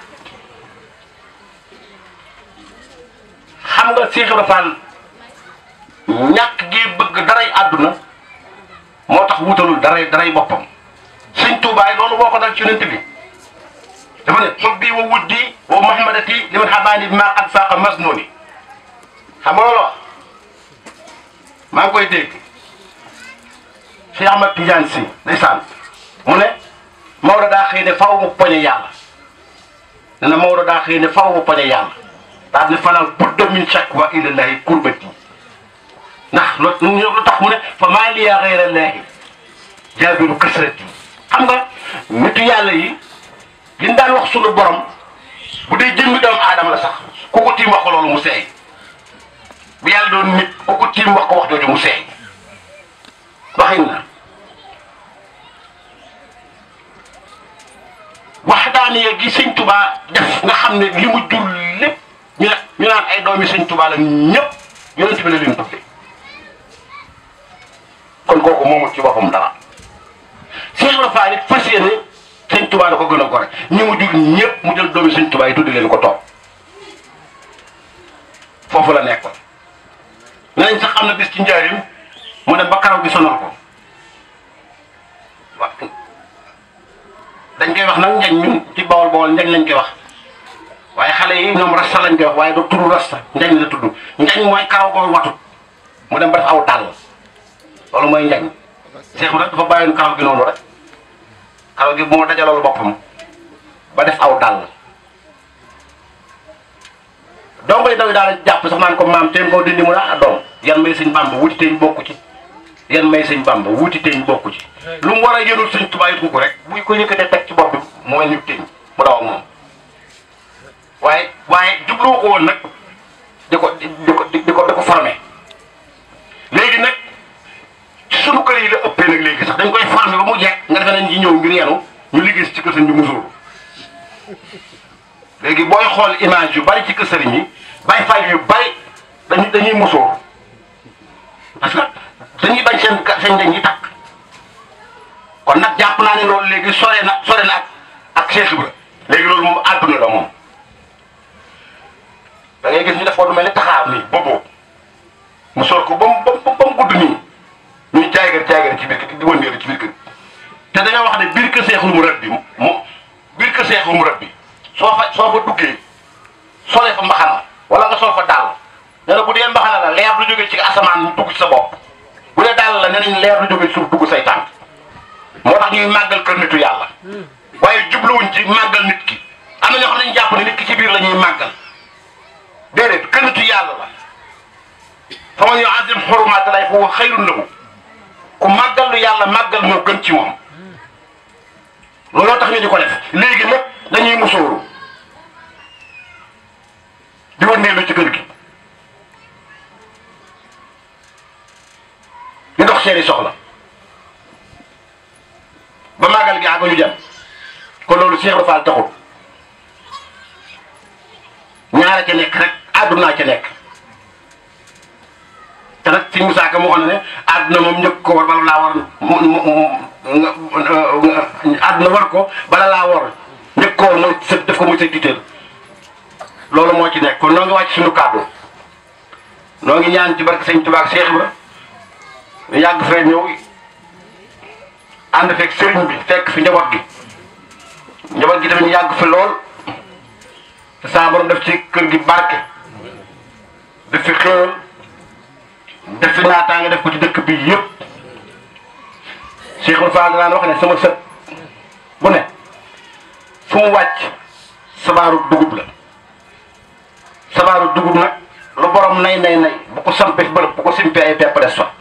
xam nga Cheikh Ibra Fall ñàkk gi bëgg daray àdduna moo tax wutalul daray boppam Sëñ Tuubaa loolu boo ko dal ci Yonent bi dafa ne xob bii wa wuddi wa muhammadati li man xabaani bi maa at faaqa masnooni xam nga loolu maa ngi koy dégg Cheikh Ahmad Tidiane Sy ndeysaan mu ne Maodo daa xëy ne faw mu poñe yàlla nee na Maodo daa xëy ne faw mu poñe yàlla daal ne fanal budda min shakwa ilallahi kurbati ndax lu tax mu ne fa maa liya ghayra llahi jaabiru kasrati xam nga nitu yàlla yi liñ daan wax sunu borom bu dee jëmmi doomu aadama la sax ku ko tiim wax ko loolu mu seey bu yàlla doon nit ku ko tiim wax ko wax jooju mu seey waxin na waxdaaniya gi Sëñ Tuubaa def nga xam ne li mu jur lépp ñu naan ay doomi Sëñ Tuubaa la ñëpp Yonent bi la leen tudde kon kooku moomut ci boppam dara Cheikh Ibra Fall it fas yéene Sëñ Tuubaa da ko gën a gore ñi mu jur ñëpp mu jël doomi Sëñ Tuubaa yi tudde leen ko toog foofu la nekkoon nañ sax am na bis ci njaarim mu dem ba karaw gi sonal ko waaw dañ koy wax nag njañ ñun ci bawol bawol njañ lañ koy wax waaye xale yi ñoom rasta lañ koy wax waaye du tudd rasta njañ la tudd njañ mooy karaw goo watut mu dem ba def aw dàll loolu mooy njañ Cheikh bi rek dafa bàyyoon karaw gi noonu rek karaw gi bu ma dajaloolu boppam ba def aw dàll dongo yi daw daal jàpp sax naan ko maam teen koo dindi mu ne ah doom yan may Sëñ Bàmba wuti teeñ bokku ci yan may Sëñ Bàmba wuti teeñ bokku ci lu mu war a yënul Sëñ Tuubaa it ko rek buy ko yëkkatee teg ci bopp bi mu mel ni teeñ mu daw ak moom waaye jubluwu ko woon nag di ko formé léegi nag ci sunu kër yi la ëppee nag léegi sax dañ koy formé ba mu jekk nga defe nañ ci ñëw ngir yenu ñu liggéey ci kër sëñ bi musuur léegi booy xool image yu bari ci kër sëriñ yi Baay Faal yu bari dañuy musóor parce que dañuy bañ seen dañ yi takk kon nag jàpp naa ne loolu léegi sore na ak Cheikh Ibra léegi loolu moom àdduna la moom da ngay gis ñu def ko du mel ni taxaar nii booboo musóor ko ba mu gudd nii ñuy jaagar ci biir kër di wëndeelu ci biir kër te dañoo wax ne biir kër Seexul Murabbi moom biir kër Seexul Murabbi soo fa duggee solee fa mbaxana wala nga sol fa daal nee na bu dee mbaxana la leer du jógee ci asamaan dugg ci sa bopp bu dee daal la nee nañ leer du jógee suuf dugg say tànk moo tax ñuy màggal kër nitu yàlla waaye jubluwuñ ci màggal nit ki am na ñoo xam ne ñu jàpp ne nit ki ci biir la ñuy màggal déedéet kër nitu yàlla la fa man yu'azzim hurumaati llaahi fa huwa xayrun lahu ku màggal lu yàlla màggal moo gën ci moom looloo tax ñu di ko def léegi nag dañuy musóoru di wëndeelu ci kër gi di dox seeni soxla ba màggal gi àgg ñu dem kon loolu Cheikh Ibra Fall taxul ñaara ca nekk rek àddunaa ca nekk te nag si Moussa Ka moo xam ne àdduna moom njëkk ko war bala laa war àdduna war ko bala laa war njëkk ko war mooy sa def ko muy sa tiiteel loolu moo ci nekk kon noo ngi wàcc suñu kàddu noo ngi ñaan ci barke Sëñ Tuubaa ak Cheikh Ibra ñu yàgg fee ñëw ànd fekk sëriñ bi fekk fi njaboot gi tamit ñu yàgg fi lool te saa borom def ci kër gi barke def fi xéewal def fi naataange def ko ci dëkk bi yëpp Cheikh Ibra Fall daan wax ne sama sët bu ne fu mu wàcc sabaaru dugub la sabaaru dugub nag lu borom nay bu ko sampee bërëb bu ko simpee ay pepp des fa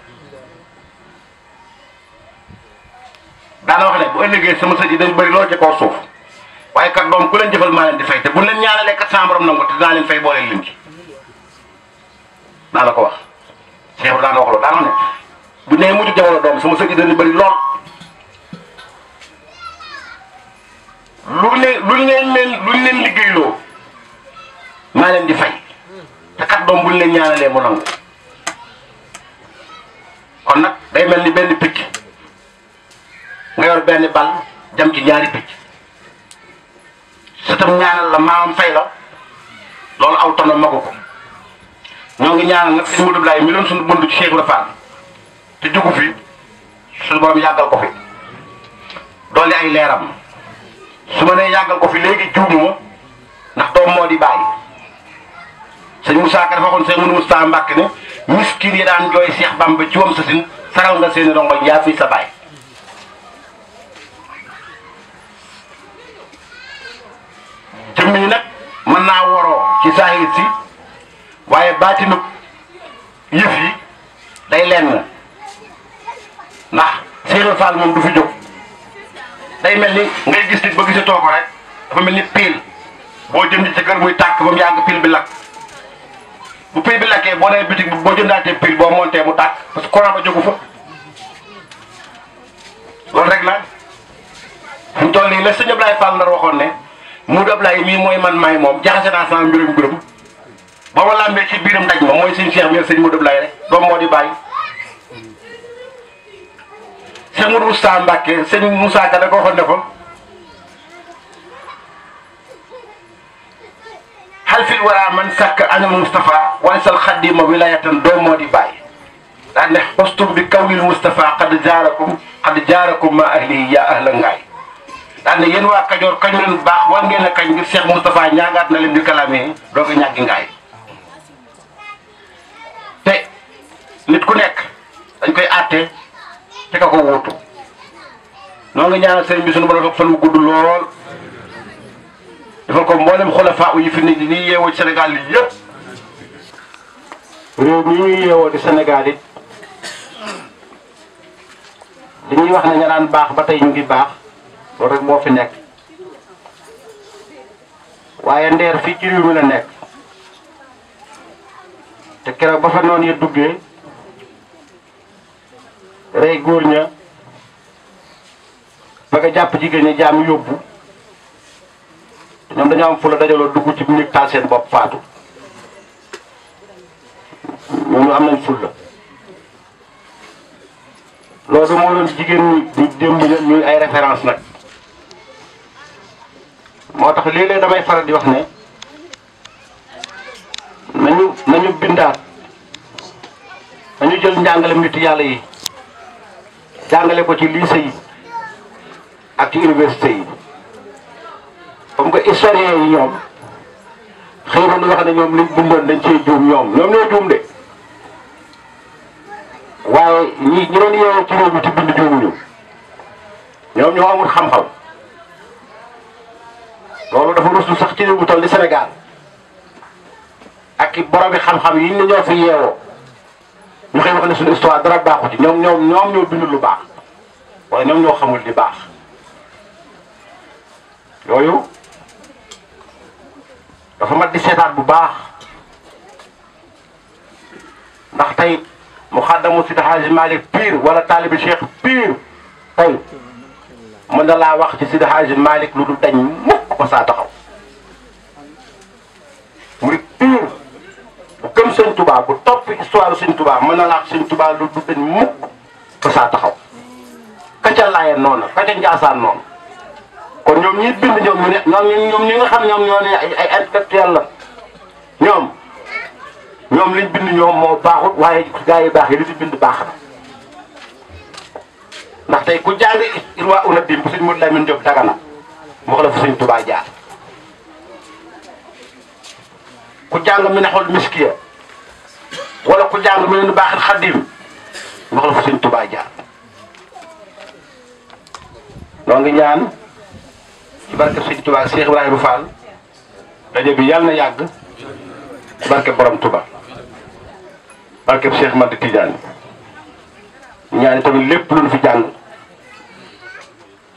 daana wax ne bu ëllëgee sama sët yi dañ bëri lool ci kaw suuf waaye kat doom ku leen jëfal maa leen di fay te bu leen ñaanalee kat sama borom nangu te dinaa leen fay booleel leen ci naa la ko wax Cheikh Ibra daan wax loolu daan wax ne bu nee mujj jamono doom sama sët yi dañu bëri lool luñ leen liggéeyloo maa leen di fay te kat doom buñ leen ñaanalee mu nangu kon nag day mel ni benn picc nga yor benn bal jam ci ñaari picc sa tam ñaanal la maamam fay la loolu aw tono magu ko ñoo ngi ñaanal nag sëñ Modou Ablaye mi doon suñu bunt ci Cheikh Ibra Fall te jugu fi suñu borom yàggal ko fi doole ay leeram su ma nee yàggal ko fi léegi juumuma ndax doom moo di bàyyi sëñ Moussa Ka dafa waxoon sëñ Moudou Moustapha Mbacke ne miskin yi daan jooy Cheikh Bamba ci wam sa sin saral nga seeni rongoñ yaa fii sa baay jëmm yi nag mën naa woroo ci saahir si waaye baatinu yëf yi day lenn ndax Cheikh Fall moom du fi jóg day mel ni ngay gis nit ba gisatoo ko rek dafa mel ni pile boo jënd ci kër muy tàkk ba mu yàgg pile bi lakk bu pile bi lakkee boo nee bitig boo jëndaatee pile boo monté mu tàkk parce que courant ba jógu fa loolu rek la fi mu toll nii la sëñ Ablaye Fall Ndar waxoon ne Modou Ablaye mii mooy man maay moom jaxase naa sama mbirum mbirum ba ma làmbee ci biiram daj ma mooy sëñ Cheikh mi sëñ Modou Ablaye rek doom moo di bàyyi sëñ Modou Moustapha Mbacke sëñ Moussa Ka da ko waxoon ne ko hal fil wara man sàkk anal Moustapha warisal xaddima wilayatan doom moo di bàyyi daan ne xostum bi kawlil Moustapha xad jaarakum ma ahli ya ahla ngaay daan ne yéen waa Kajoor kañu leen baax war ngeen a kañ ngir Cheikh Moustapha ñaagaat na leen di kalamee doog a ñàggi ngaay te nit ku nekk dañ koy àtte te ka ko wóotu noo nga ñaanal sëriñ bi suñu borom fan wu gudd lool defal ko mboolem xulafaa yi fi nit ñi yeewoo ci Sénégal yi yëpp réew mi ñuy yeewoo di Sénégal it li ñuy wax ne ña daan baax ba tey ñu ngi baax loolu rek moo fi nekk waaye ndeer fii ci réew mi la nekk te keroog ba fa noonu yi duggee rey góor ña ba nga jàpp jigéen ñi jaam yóbbu ñoom dañoo am fu la dajaloo dugg ci néeg taal seen bopp faatu ñoom ñu am nañ ful la loolu moo doon jigéen ñi di démb ñuy ay référence nag moo tax léeg-léeg damay faral di wax ne nañu bindaat nañu jël njàngale nit yàlla yi jàngale ko ci lycée yi ak ci université yi comme que historien yi ñoom xëy na ñu wax ne ñoom liñ bindoon dañ cee juum ñoom ñoo juum de waaye ñi doon yeewoo ci réew mi ci bind juumuñu ñoom ñoo amul xam-xam loolu dafa rusul sax ci réew mu toll ni Sénégal ak i boromi xam-xam yi ñu ñoo fi yeewoo ñu xëy wax ne suñu histoire dara baaxu ci ñoom ñoo bind lu baax wala ñoom ñoo xamul di baax yooyu dafa mat di seetaat bu baax ndax tey mu xaddamu Seydi Hadji Malick pire wala taalibi Cheikh pire tey mën na laa wax ci Seydi Hadji Malick lu dul dañ mukk ba saa taxaw muy pire bu gëm Sëñ Touba bu topp histoire Sëñ Touba mën na laa wax Sëñ Touba lu dul dañ mukk ba saa taxaw kaca Laayeen noonu kaca Njaasaan noonu kon ñoom ñi bind ñoom ñi nga xam ñoom ñoo ne ay intellectuel la ñoom liñ bind ñoom moo baaxut waaye gaa yi baax yi li fi bind baax na ndax tey ku jàng Irwa una dim bu sëñ Modou Lamine Diop Dagana mu wax la fu Sëñ Touba jaar ku jàng Minahul Miskiya wala ku jàng Minanu Baaxil Xadim mu wax la fu Sëñ Touba jaar noo ngi ñaan ci barke Sëñ Touba ak Cheikh Ibrahima Fall daje bi yàlla na yàgg ci barke Borom Touba barke Cheikh Madi Tidiane ñaani tamit lépp lu ñu fi jàng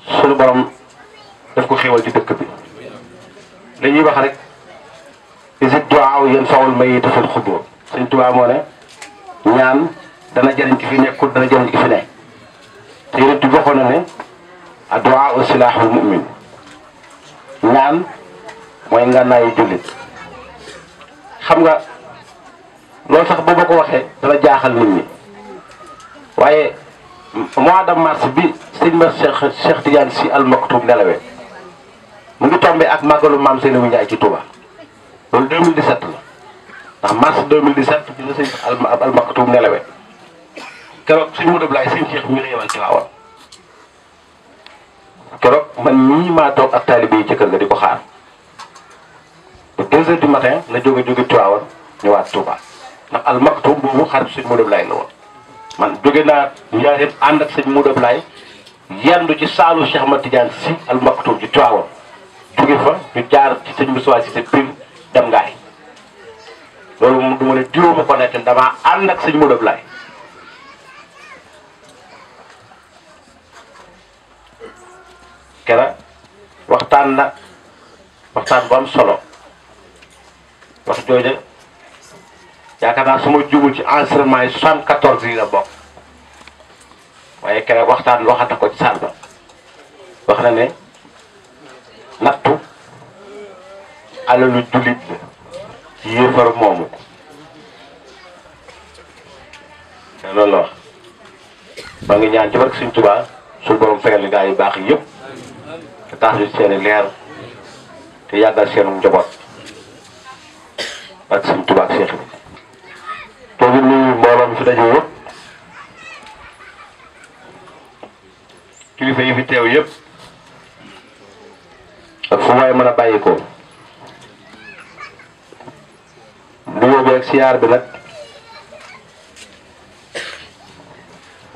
sunu borom daf ko xéwal ci dëkk bi li ñuy wax rek isi duwaaw yéen fawul may tafal xubóor Sëñ Touba moo ne ñaan dana jëriñ ki fi nekkul dana jëriñ ki fi ne te yéen it waxoon na ne adduwaa silaaxul mu'min ñaan mooy ngànnaayu jullit xam nga loolu sax bu ma ko waxee dana jaaxal nit ñi waaye mois de mars bi sëñ ma Cheikh Tidiane Sy Al Maktoum nelawee mu ngi tombé ak màggalu maam Seydou Ndiaye ci Touba loolu 2017 la ndax mars 2017 bi la sëñ Al Maktoum nelawee keroog sëñ Modou Ablaye sëñ Cheikh mi la yebal ci waawoon keroog man ñii maa toog ak taalibe yi ci kër ga di ko xaar ba 2 heures du matin la jóge Tiwaawan ñëwaat Touba ndax Al Maktoum boobu xarit sëñ Modou Ablaye la woon man jóge naa Njaaréem ànd ak sëñ Modou Ablaye yendu ci saalu Cheikh Ahmad Tidiane Sy Al Maktoum ci Tiwaawan jóge fa ñu jaar ci sëñ Moussa Cissé Pire dem ngaay loolu moom du ma ne diwoo ma ko nekk damaa ànd ak sëñ Modou Ablaye kera waxtaan bu am solo wax jooju yaakaar naa su ma jugul ci enregistrement yi 74 yi la bokk waaye kera waxtaan waxata ko ci saal ba wax na ne nattu alalu jullit la ci yéefar moomu ko te loolu la wax maa ngi ñaan ci barke Sëñ Tuubaa suñu borom fegal li gaa yu baax yi yëpp te tax ñu seeni leer te yàggal seenu njaboot barke Sëñ Tuubaa ak Seex bi te ñu nuyu mbooloo mi fi daje yëpp kilifa yi fi teew yëpp ak fu waay mën a bàyyi ko nuyoo bi ak siyaar bi nag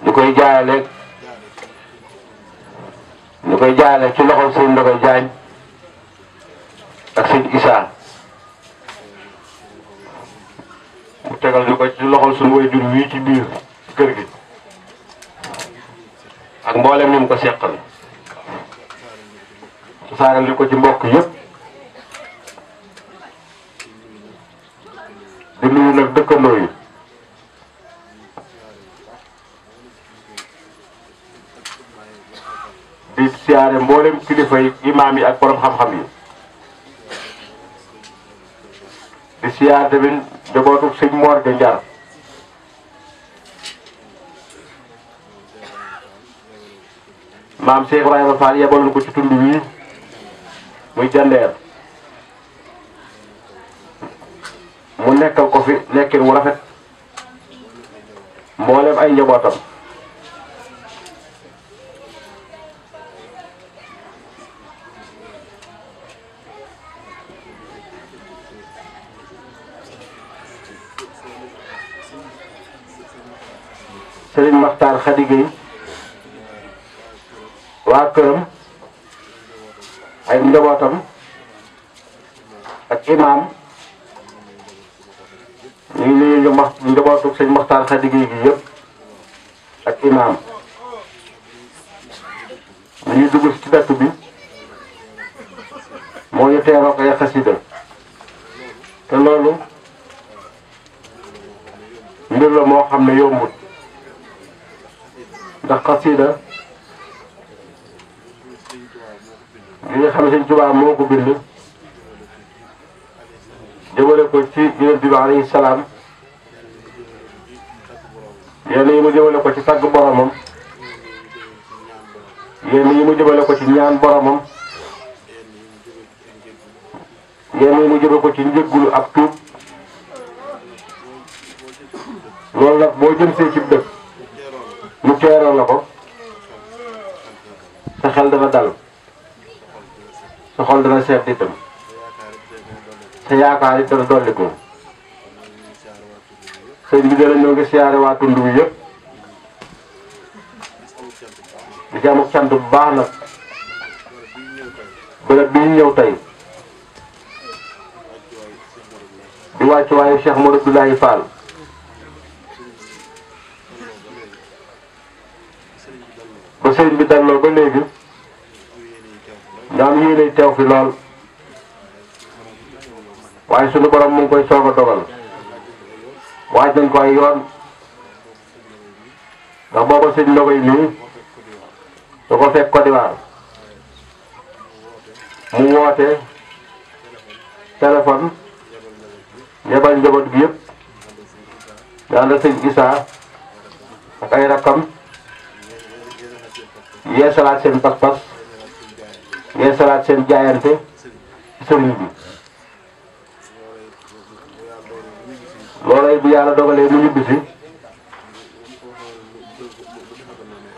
ñu koy jaarale ci loxol sëñ Ndogoy Jaañ ak sëñ Isaa mu tegal ñu ko ci loxol suñu waajur wii ci biir kër gi ak mboolem ni mu ko seqal saaral ñu ko ci mbokk yëpp di nuyu nag dëkkandoo yi di siyaare mboolem kilifa yi imaam yi ak borom xam-xam yi di siyaare tamit njabootu sëñ Mor de Njar maam Cheikh Ibrahima Fall yebal na ko ci tund wii muy jandeer mu nekkal ko fi nekkin wu rafet mboolem ay njabootam Sëriñ Maxtaar Xadi Gey waa këram ay njabootam ak imaam ñu ngi nuyu njabootu sëñ Maxtaar Xadi Gey gi yëpp ak imaam ñu ngi dugg ci dëkk bi moo ñu teeroo ko ay xasida te loolu mbir la moo xam ne yombut ndax xasida li nga xam ne Sëñ Tuubaa moo ko bind jëmale ko ci Yonent bi alayhi salaam yenn yi mu jëmale ko ci tagg boromam yenn yi mu jëmale ko ci ñaan boromam yenn yi mu jëmale ko ci njëggulu ak tuub loolu nag boo jëm see ci dëkk mu teeroo la ko sa xel dana dal sa xol dana seet itam sa yaakaar it dana dolli ko sëñ bi dana ñoo ngi siyaare waa tund wi yëpp di ci am cant bu baax nag bërëb bi ñu ñëw tey di wàcc waaye Cheikh Modou Abdoulaye Fall ba sëriñ bi dalloo ba léegi ñoo am yéene teew fi lool waaye sunu borom mu ngi koy soog a dogal waaj nañ ko ay yoon ndax booba sëñ Ndogoy nii da ko fekk Côte d'Ivoire mu woote téléphone yebal njaboot gi yëpp ñu ànd ak sëñ Issa ak ak ay rakkam yeesalaat seen pas-pas yeesalaat seen jaayante ci sëriñ bi loolay bu yàlla dogalee mu ñibbisi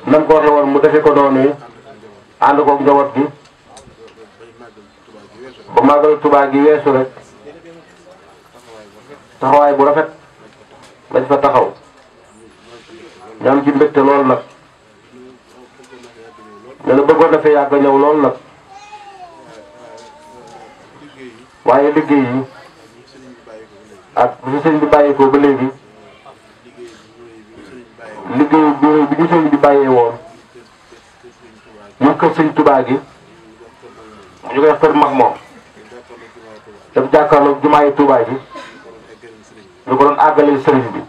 nam ko waxee woon mu defe ko noonu ànd koog njaboot gi ba màggal Tuubaa gi weesu rek taxawaay bu rafet lañ fa taxaw ñam ci mbégte lool nag ne na bëggoon na fee yàgg ñëw lool nag waaye liggéey yi ak bi sëñ bi bàyyi ko ba léegi liggéey bi ñu sëñ bi bàyyee woon ñu kër sëñ Tuubaa gi ñu koy wax kër mag moom daf jàkkaarloog jumaayi Tuubaa gi ñu ko doon àggalee sëriñ bi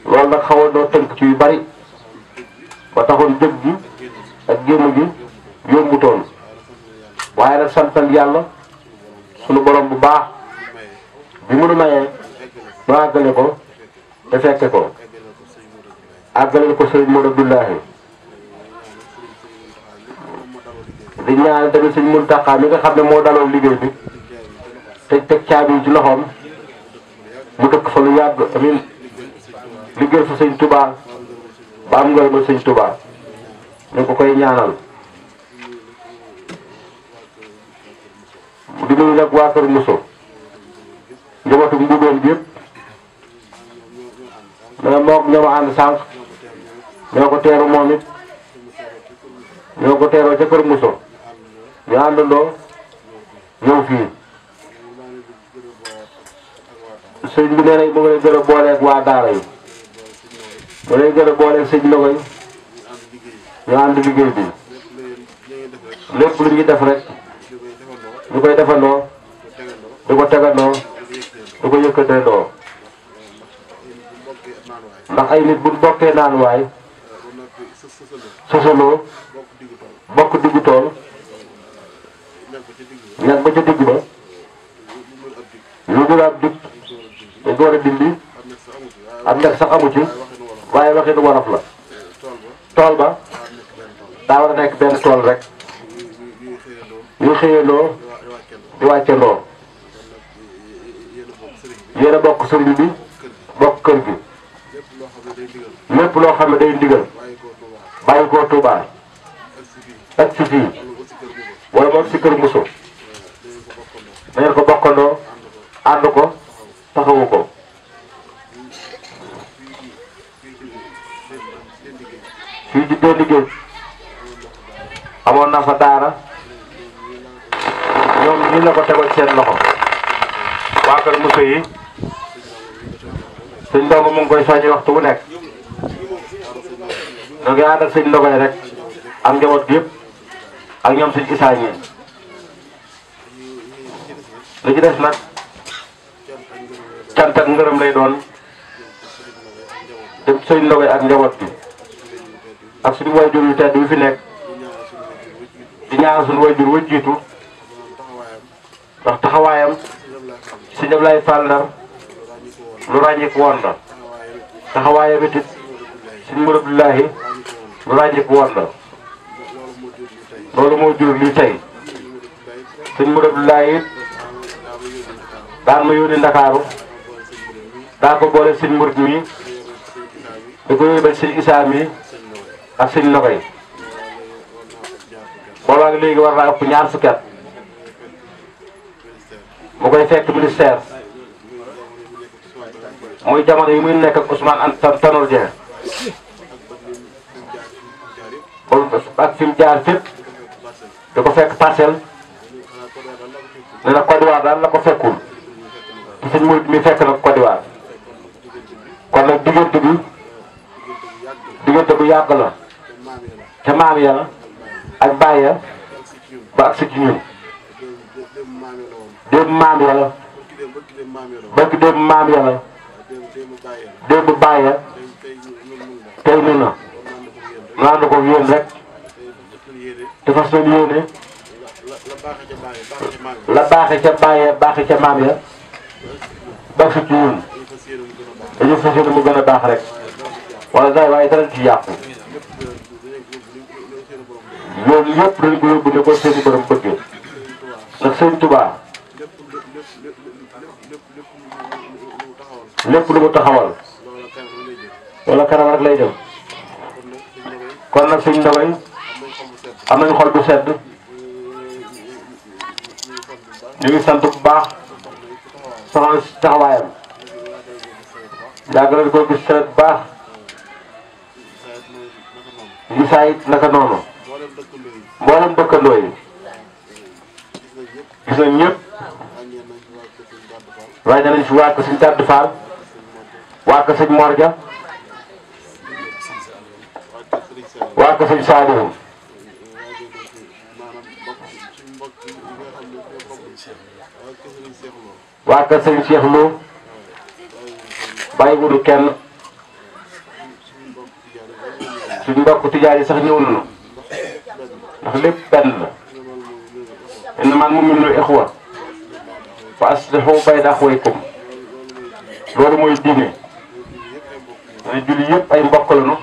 loolu nag xawoon noo tënk ci yu bari ba taxoon jëg gi ak génn gi yombutoon waaye nag santal yàlla sunu borom bu baax bi mu nu mayee nu àggale ko te fekke ko àggale ko sëriñ Modou Abdoulahi di ñaan tamit sëriñ Muntaxa mi nga xam ne moo daloon liggéey bi te teg caabi yi ci loxoom mu dëkk fa lu yàgg amin liggéey fa sëñ Touba ba am ngërëmal sëñ Touba ñu ko koy ñaanal di nuyu nag waa Kër Mousso njabootu Mbuudoon bi yëpp mais moom ñoo ma ànd sànq ñoo ko teeru moom it ñoo ko teeroo ca Kër Mousso ñu àndandoo ñëw fii sëñ bi nee na mu ngi lay gën a booleeg waa daara yi mu lay gën a booleeg sëñ Nogoy ñu ànd liggéey bi lépp lu ñuy def rek ñu koy defandoo di ko tegandoo di ko yëkkateendoo ndax ay nit buñ bokkee naan waay sosaloo bokk diggu tool ñag ba ca digg ba lu dul ab dig dañ ko war a dindi am nekk sax amu ci waaye waxinu waraf la tool ba daa war a nekk benn tool rek ñu xëyandoo di wàccandoo yéen a bokk sëriñ bi bokk kër gi lépp loo xam ne day ndigal bàyyi koo Tuubaa ak si fii wala moom si Kër Mousso na ngeen ko bokkandoo ànd ko taxawu ko fii ci benn liggéey amoon na fa daara ñoom ñu la ko tegoon seen loxo waa Kër Mousso yi sëñ Ndongo mu ngi koy soññi waxtu bu nekk ñu ngi ànd ak sëñ Ndogoy rek ak njaboot gi yëpp ak ñoom sëñ Isaa yi li ci des nag cant ak ngërëm lay doon dem sëñ Ndogoy ak njaboot bi ak suñu wayjur yu tedd yu fi nekk di ñaanal suñu wayjur wu jiitu ndax taxawaayam si ñëpp lay Fall Ndar lu ràññeeku woon la taxawaayam it suñu Modou Abdoulahi lu ràññeeku woon la loolu moo jur lii tey suñu Modou Abdoulahi it daan ma yónni Ndakaaru daa ko boole sëñ Murid mi di ko yóbbal sëñ Isaa mi ak sëñ Nogoy boobaag léegi war naa ëpp ñaar fukki at mu koy fekk ministère muy jamono yi muy nekk ak Ousmane Anta Tanor Dieng ak fi mu jaar fépp da ko fekk Parcelles ne na Côte d'Ivoire daal la ko fekkul te sëñ Murid mi fekk na Côte d'Ivoire kon nag diggante bu yàgg la ca maam ya ak baay ya ba ak si ci ñun démb maam ya la bëgg démb maam ya la démb baay ya tey nu na nu ànd ko yéen rek te fas leen yéene la baaxe ca baay ya baaxe ca maam ya ba si ci ñun dañu fas yéene mu gën a baax rek wala daay waaye dara ci yàqu loolu yëpp dañ ko yóbbu ne ko seeni borom bëggee ndax sëñ Tuubaa lépp lu mu taxawal wala kanam rek lay dem kon nag sëñ Ndogay am nañu xol bu sedd ñu ngi sant bu baax soxna si taxawaayam yàgg nañ ko gis seret bu baax gisaayit naka noonu mboolem dëkkandoo yi gis nañ ñëpp ràññee nañ fi waa ko sëñ Tàdd Fall waa ko sëñ Morja waa ko sëñ Saalihu waa ko sëñ Cheikh Lo bàyyi wudu kenn suñ mbokk tijaan yi sax ñëw nañu ndax lépp benn la innamal mu'minuuna ixwa fa aslihu bayna axawaykum loolu mooy diine mooy julli yëpp ay mbokk lañu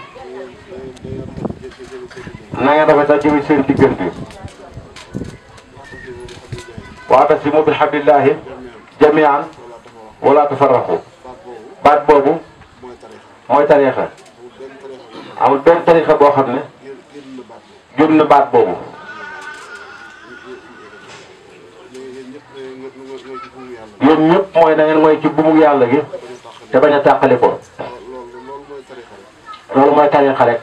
na ngeen rafetal jëme seen diggante wa'tasimu bi hablillahi jami'an wala tafarraqu baat boobu mooy tariixa amul benn tariixa boo xam ne génn na baat boobu yéen ñëpp mooy da ngeen mooy ci buumu yàlla gi te bañ a tàqali ko loolu mooy tariixa rek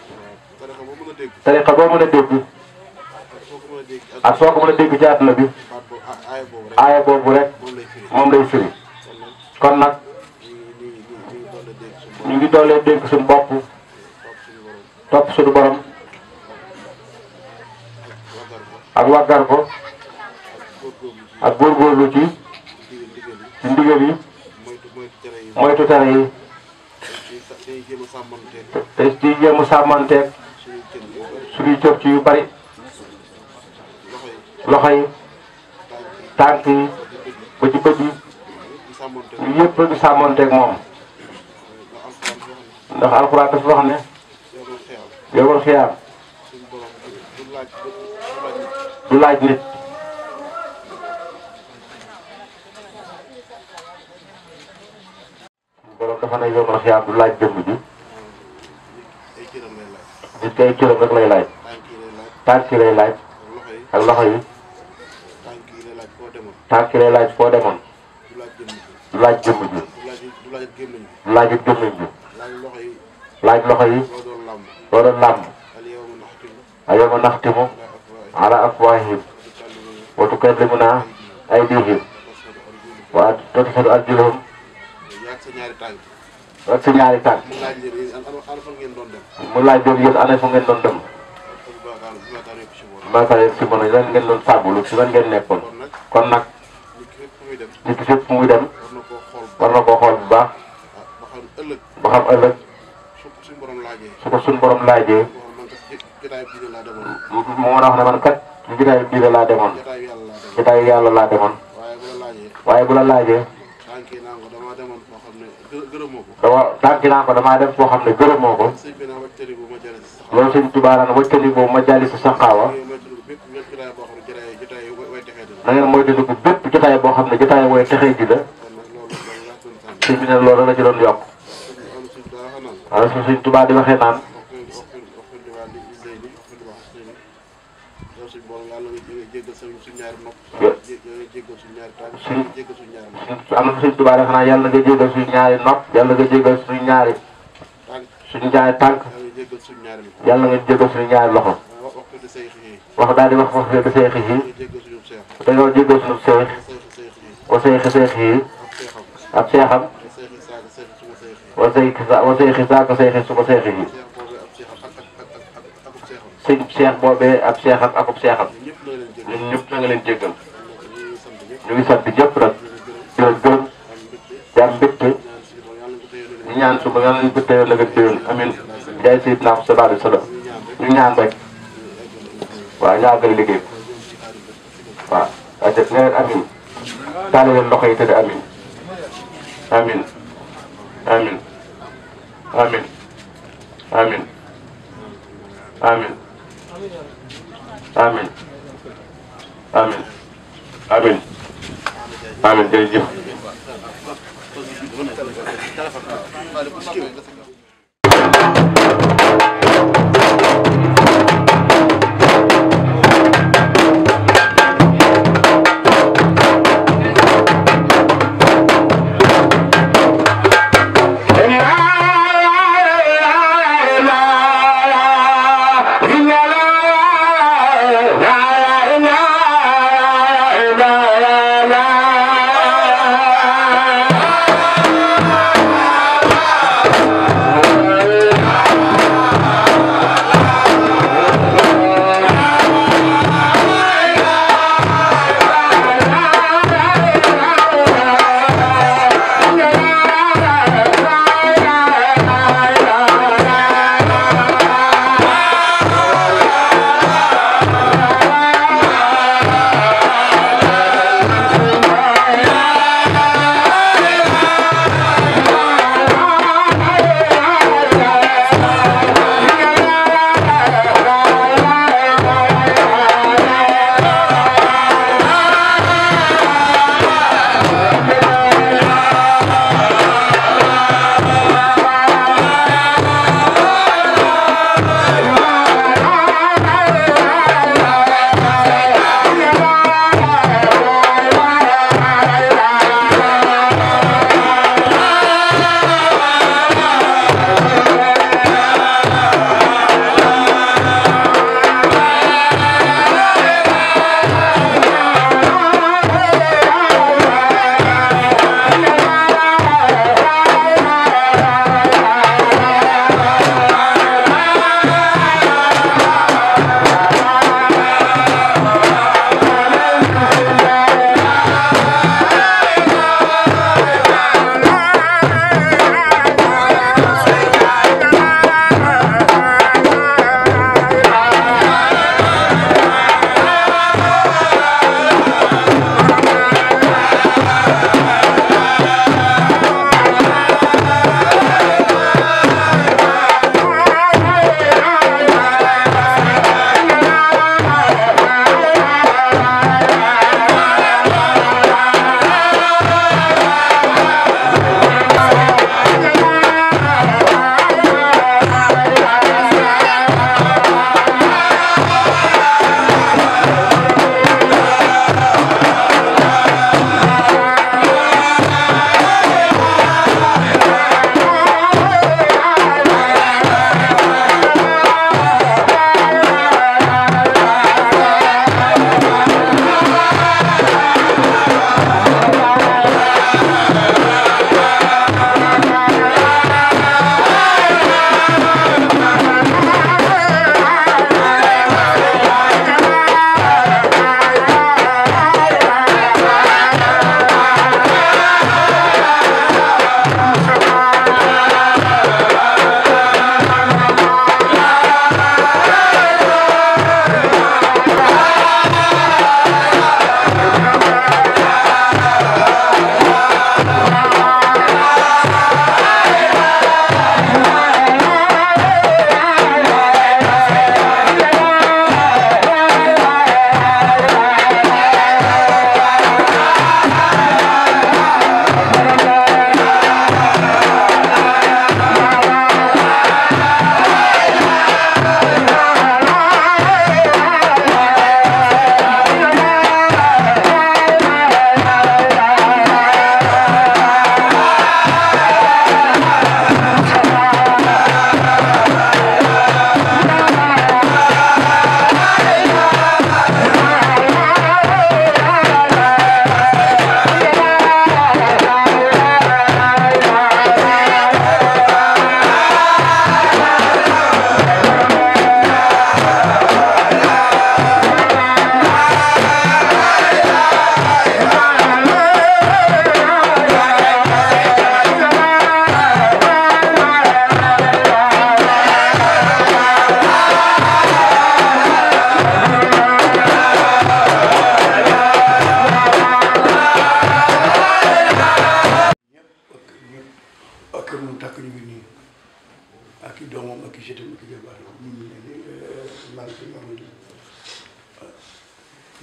tariixa boo mën a dégg ak soo ko mën a dégg ci àdduna bi aaya boobu rek moom lay firi kon nag ñu ngi doolee dénk suñu bopp topp suñu borom ak waggar ko ak góorgóorlu ci ndigal yi moytu tere yi te ci jéem a sàmmanteeg suñuy cër ci yu bari loxo yi tànk yi ba ci bët yi ñu yëpp ñu sàmmanteeg moom ndax alxuraan dafa wax ne yowal xiyaam du laaj nit borom dafa ne yowal xiyaam du laaj jëmm ji nit kay cëram rek lay laaj tànk yi lay laaj ak loxo yi tànk yi lay laaj foo demoon du laaj jëmm ji du laaj it gémmiñ ji laaj loxo yi loo doon làmb al-yawma naxtimu ala afwaahihim wa tukallimunaa aydiihim wa tashhadu arjuluhum ak sa ñaari tànk mu laaj leen yéen ana fu ngeen doon dem maakaar si mën a lan ngeen doon fàggulu si lan ngeen nekkoon kon nag nit ki fépp fu muy dem war na koo xool bu baax ba xam ëllëg su ko suñ borom laajee mu mën a wax ne man kat ci jotaayu diine laa demoon jotaayu yàlla laa demoon waaye bu la laajee tànki naa ko damaa dem foo xam ne gërëmoo ko loolu sëñ Tuubaa naan wajtani boobu ma jaali sa saqaawa na ngeen moytandiku bépp jotaay boo xam ne jotaay wooy texee ji la sëñ bi ne loolu la ci doon yokk wala su sëñ Tuubaa di waxee naan am na sëñ Tuubaa xanaa yàlla nga jéggal suñu ñaari nopp yàlla nga jéggal suñu ñaari tànk yàlla nga jéggal suñu ñaari loxo wax daal di wax de seex yi dañoo jéggal suñu seex wa seexi seex yi ab seexam wa seexi saaka seexi su ko seex yi sëñ seex boobee ab seexam akub seexam ñun ñëpp na nga leen jéggal ñu ngi sant ñëpp nag di leen gërëm di am mbégte ñu ñaan suba yàlla nañu ko teyoon nag ak déwén amiin jaay Seydina sallallahu alayhi wa sallam ñu ñaan rek waaw ñu àggale liggéey waaw waaye def ne leen amiin taale leen loxo yi te de amiin amiin amiin amiin amin amin amin amin amin amin jërëjëf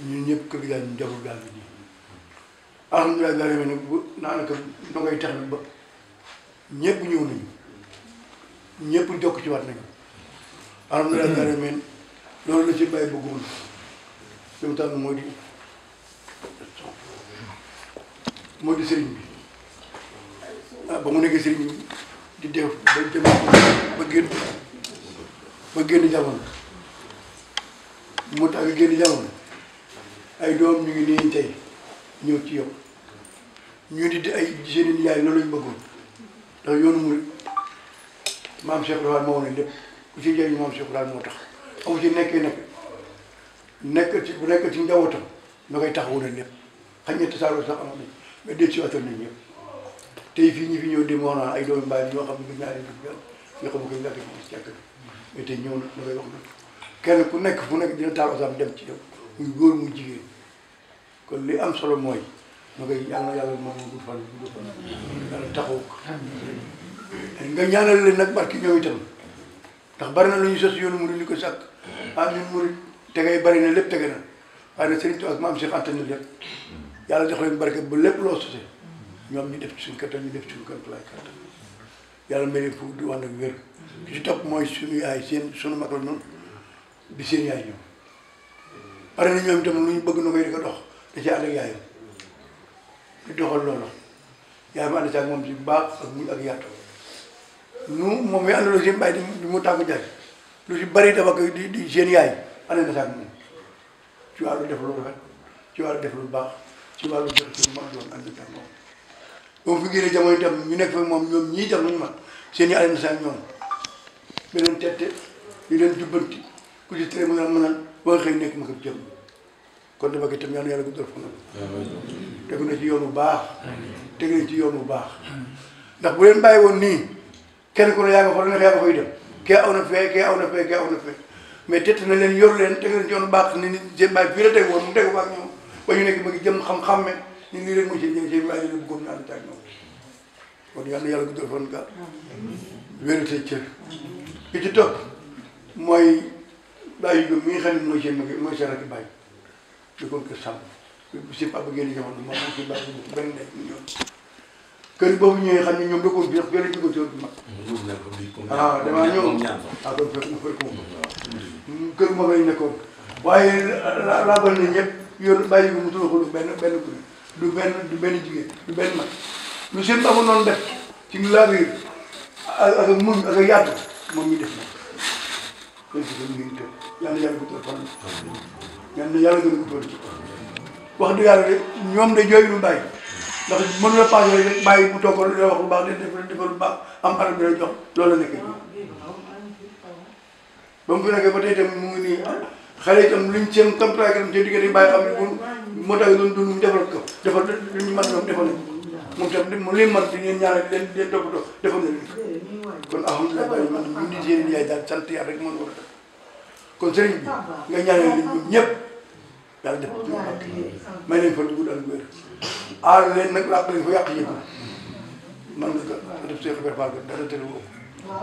ñun ñëpp kër gi daal ñu jabul daal bi nii alhamdulilah daal yemee nag bu naanaka ndongoy tax na ba ñëpp ñëw nañu ñëpp jokk ci waat nañu alhamdulilah daal yemee loolu la ci bàyyi bëggoon li mu tànn moo di sëriñ bi ah ba mu nekkee sëriñ bi di def ba jëm ba génn jamono mu tax génn jamono ay doom ñu ngi nii tey ñëw ci yow ñu di ay seen yaay loolu lañu bëggoon ndax yoonu murid maam Cheikh Ibrahima moo wane lépp ku ci jëriñ maam Cheikh Ibrahima moo tax amu ci nekkee nekk ci bu nekk ci njabootam na koy taxawu na lépp xañ na tasaaroo sax amoon nañ mais déet si watal nañ ñëpp tey fii ñi fi ñëw dem wax naa ay doomu mbaay ñoo xam ne ñaari dugg yoo xam ne koy ngàkk ci càkk bi mais tey ñëw na da koy wax na kenn ku nekk fu nekk dina taal osam dem ci yow muy góor muy jigéen kon li am solo mooy na koy yàlla moom gudd fan yàlla taxaw ko nga ñaanal leen nag barki ñoom itam ndax bari na lu ñu sos yoonu murid li ko sàkk ah ñun murid tegay bari na lépp tege na waaye nag Serigne Touba ak Maam Cheikh Anta na lépp yàlla jox leen barke ba lépp loo sose ñoom ñu def ci suñu kattan ñu def ci suñu kattan yàlla may leen fu di wànd ak wér ki ci topp mooy suñu yaay suñu mag la noonu di seen yaay ñoom pare na ñoom itam lu ñu bëgg na koy di ko dox da ci ànd ak yaayam di doxal loolu yaay ma ànd ci ak moom ci baax ak muy ak yaatu moom mi àndaloo seen bàyyi di mu tànk jaay lu si bari dafa ko di seen yaay ànd na sax moom ci wàllu def lu rafet ci wàllu def lu baax ci wàllu jox ci ma doon ànd ak moom moom fi génne jamono itam ñu nekk fa moom ñoom ñii tam ñu man seen i ànd na sax ñoom di leen tette di leen jubbanti ku ci tere mën a ba nga xëy nekk ma ko jëm kon dama ko itam yàlla yàlla guddal fan tegu na ci yoon bu baax tegu na ci yoon bu baax ndax bu leen bàyyi woon nii kenn ku ne yaa nga fa neex yaa nga fay dem kee aw na fee kee aw na fee kee aw na fee mais tett na leen yor leen teg leen ci yoon bu baax ni seen bàyyi fii la teg woon mu tegu ba ak ñoom ba ñu nekk ma ngi jëm xam-xamme ñu lii rek mo ci ñëw seen bàyyi la bëggoon ñu ànd ak ñoom kon yàlla guddal fan ga wérité cër ki ci topp mooy bàyyi yu mi nga xam ne mooy seen mooy seen rakk bàyyi di kon kër sàmm si papa génn jamono moom moo si bàyyi bu benn nekk ñoom kër boobu ñëwee xam ne ñoom dëkkoon bi fii la jógoon si woon bi mag ah damaa ñëw ah kon fekk mu fekk moom kër moom lañ nekkoon waaye laabal na ñëpp yoon bàyyi bi mu tudd ko du benn guddi du benn jigéen du benn mag lu seen baba noonu def ci laabir ak muñ ak yaatu moom ñu def na kon si ñu ngi tëdd yàlla guddal fan yàlla yàlla gën a guddal wax dëgg yàlla de ñoom de jooy lu bàyyi ndax mënu la passé rek bàyyi bu toog la wax lu baax de defal lu baax am alal bi la jox loolu la nekkee ba mu fi nekkee ba tey itam mu ngi nii xale itam luñ seen contrat seen diggante bàyyi xam ne bu moo tax doon dund defal ko defal lu ñu mën ñoom defal nañ moom tam li man di leen ñaanal leen toppatoo defal na leen kon alhamdulilah bàyyi man ñu di seen yaay daal sant yàlla rek mën war a def kon sëriñ bi nga ñaanal leen ñoom ñëpp yàlla def ci mag may leen fa lu gudd ak wér aar leen nag làq leen fa yàq yëpp man nga def Cheikh Ibrahima Fall dara tëru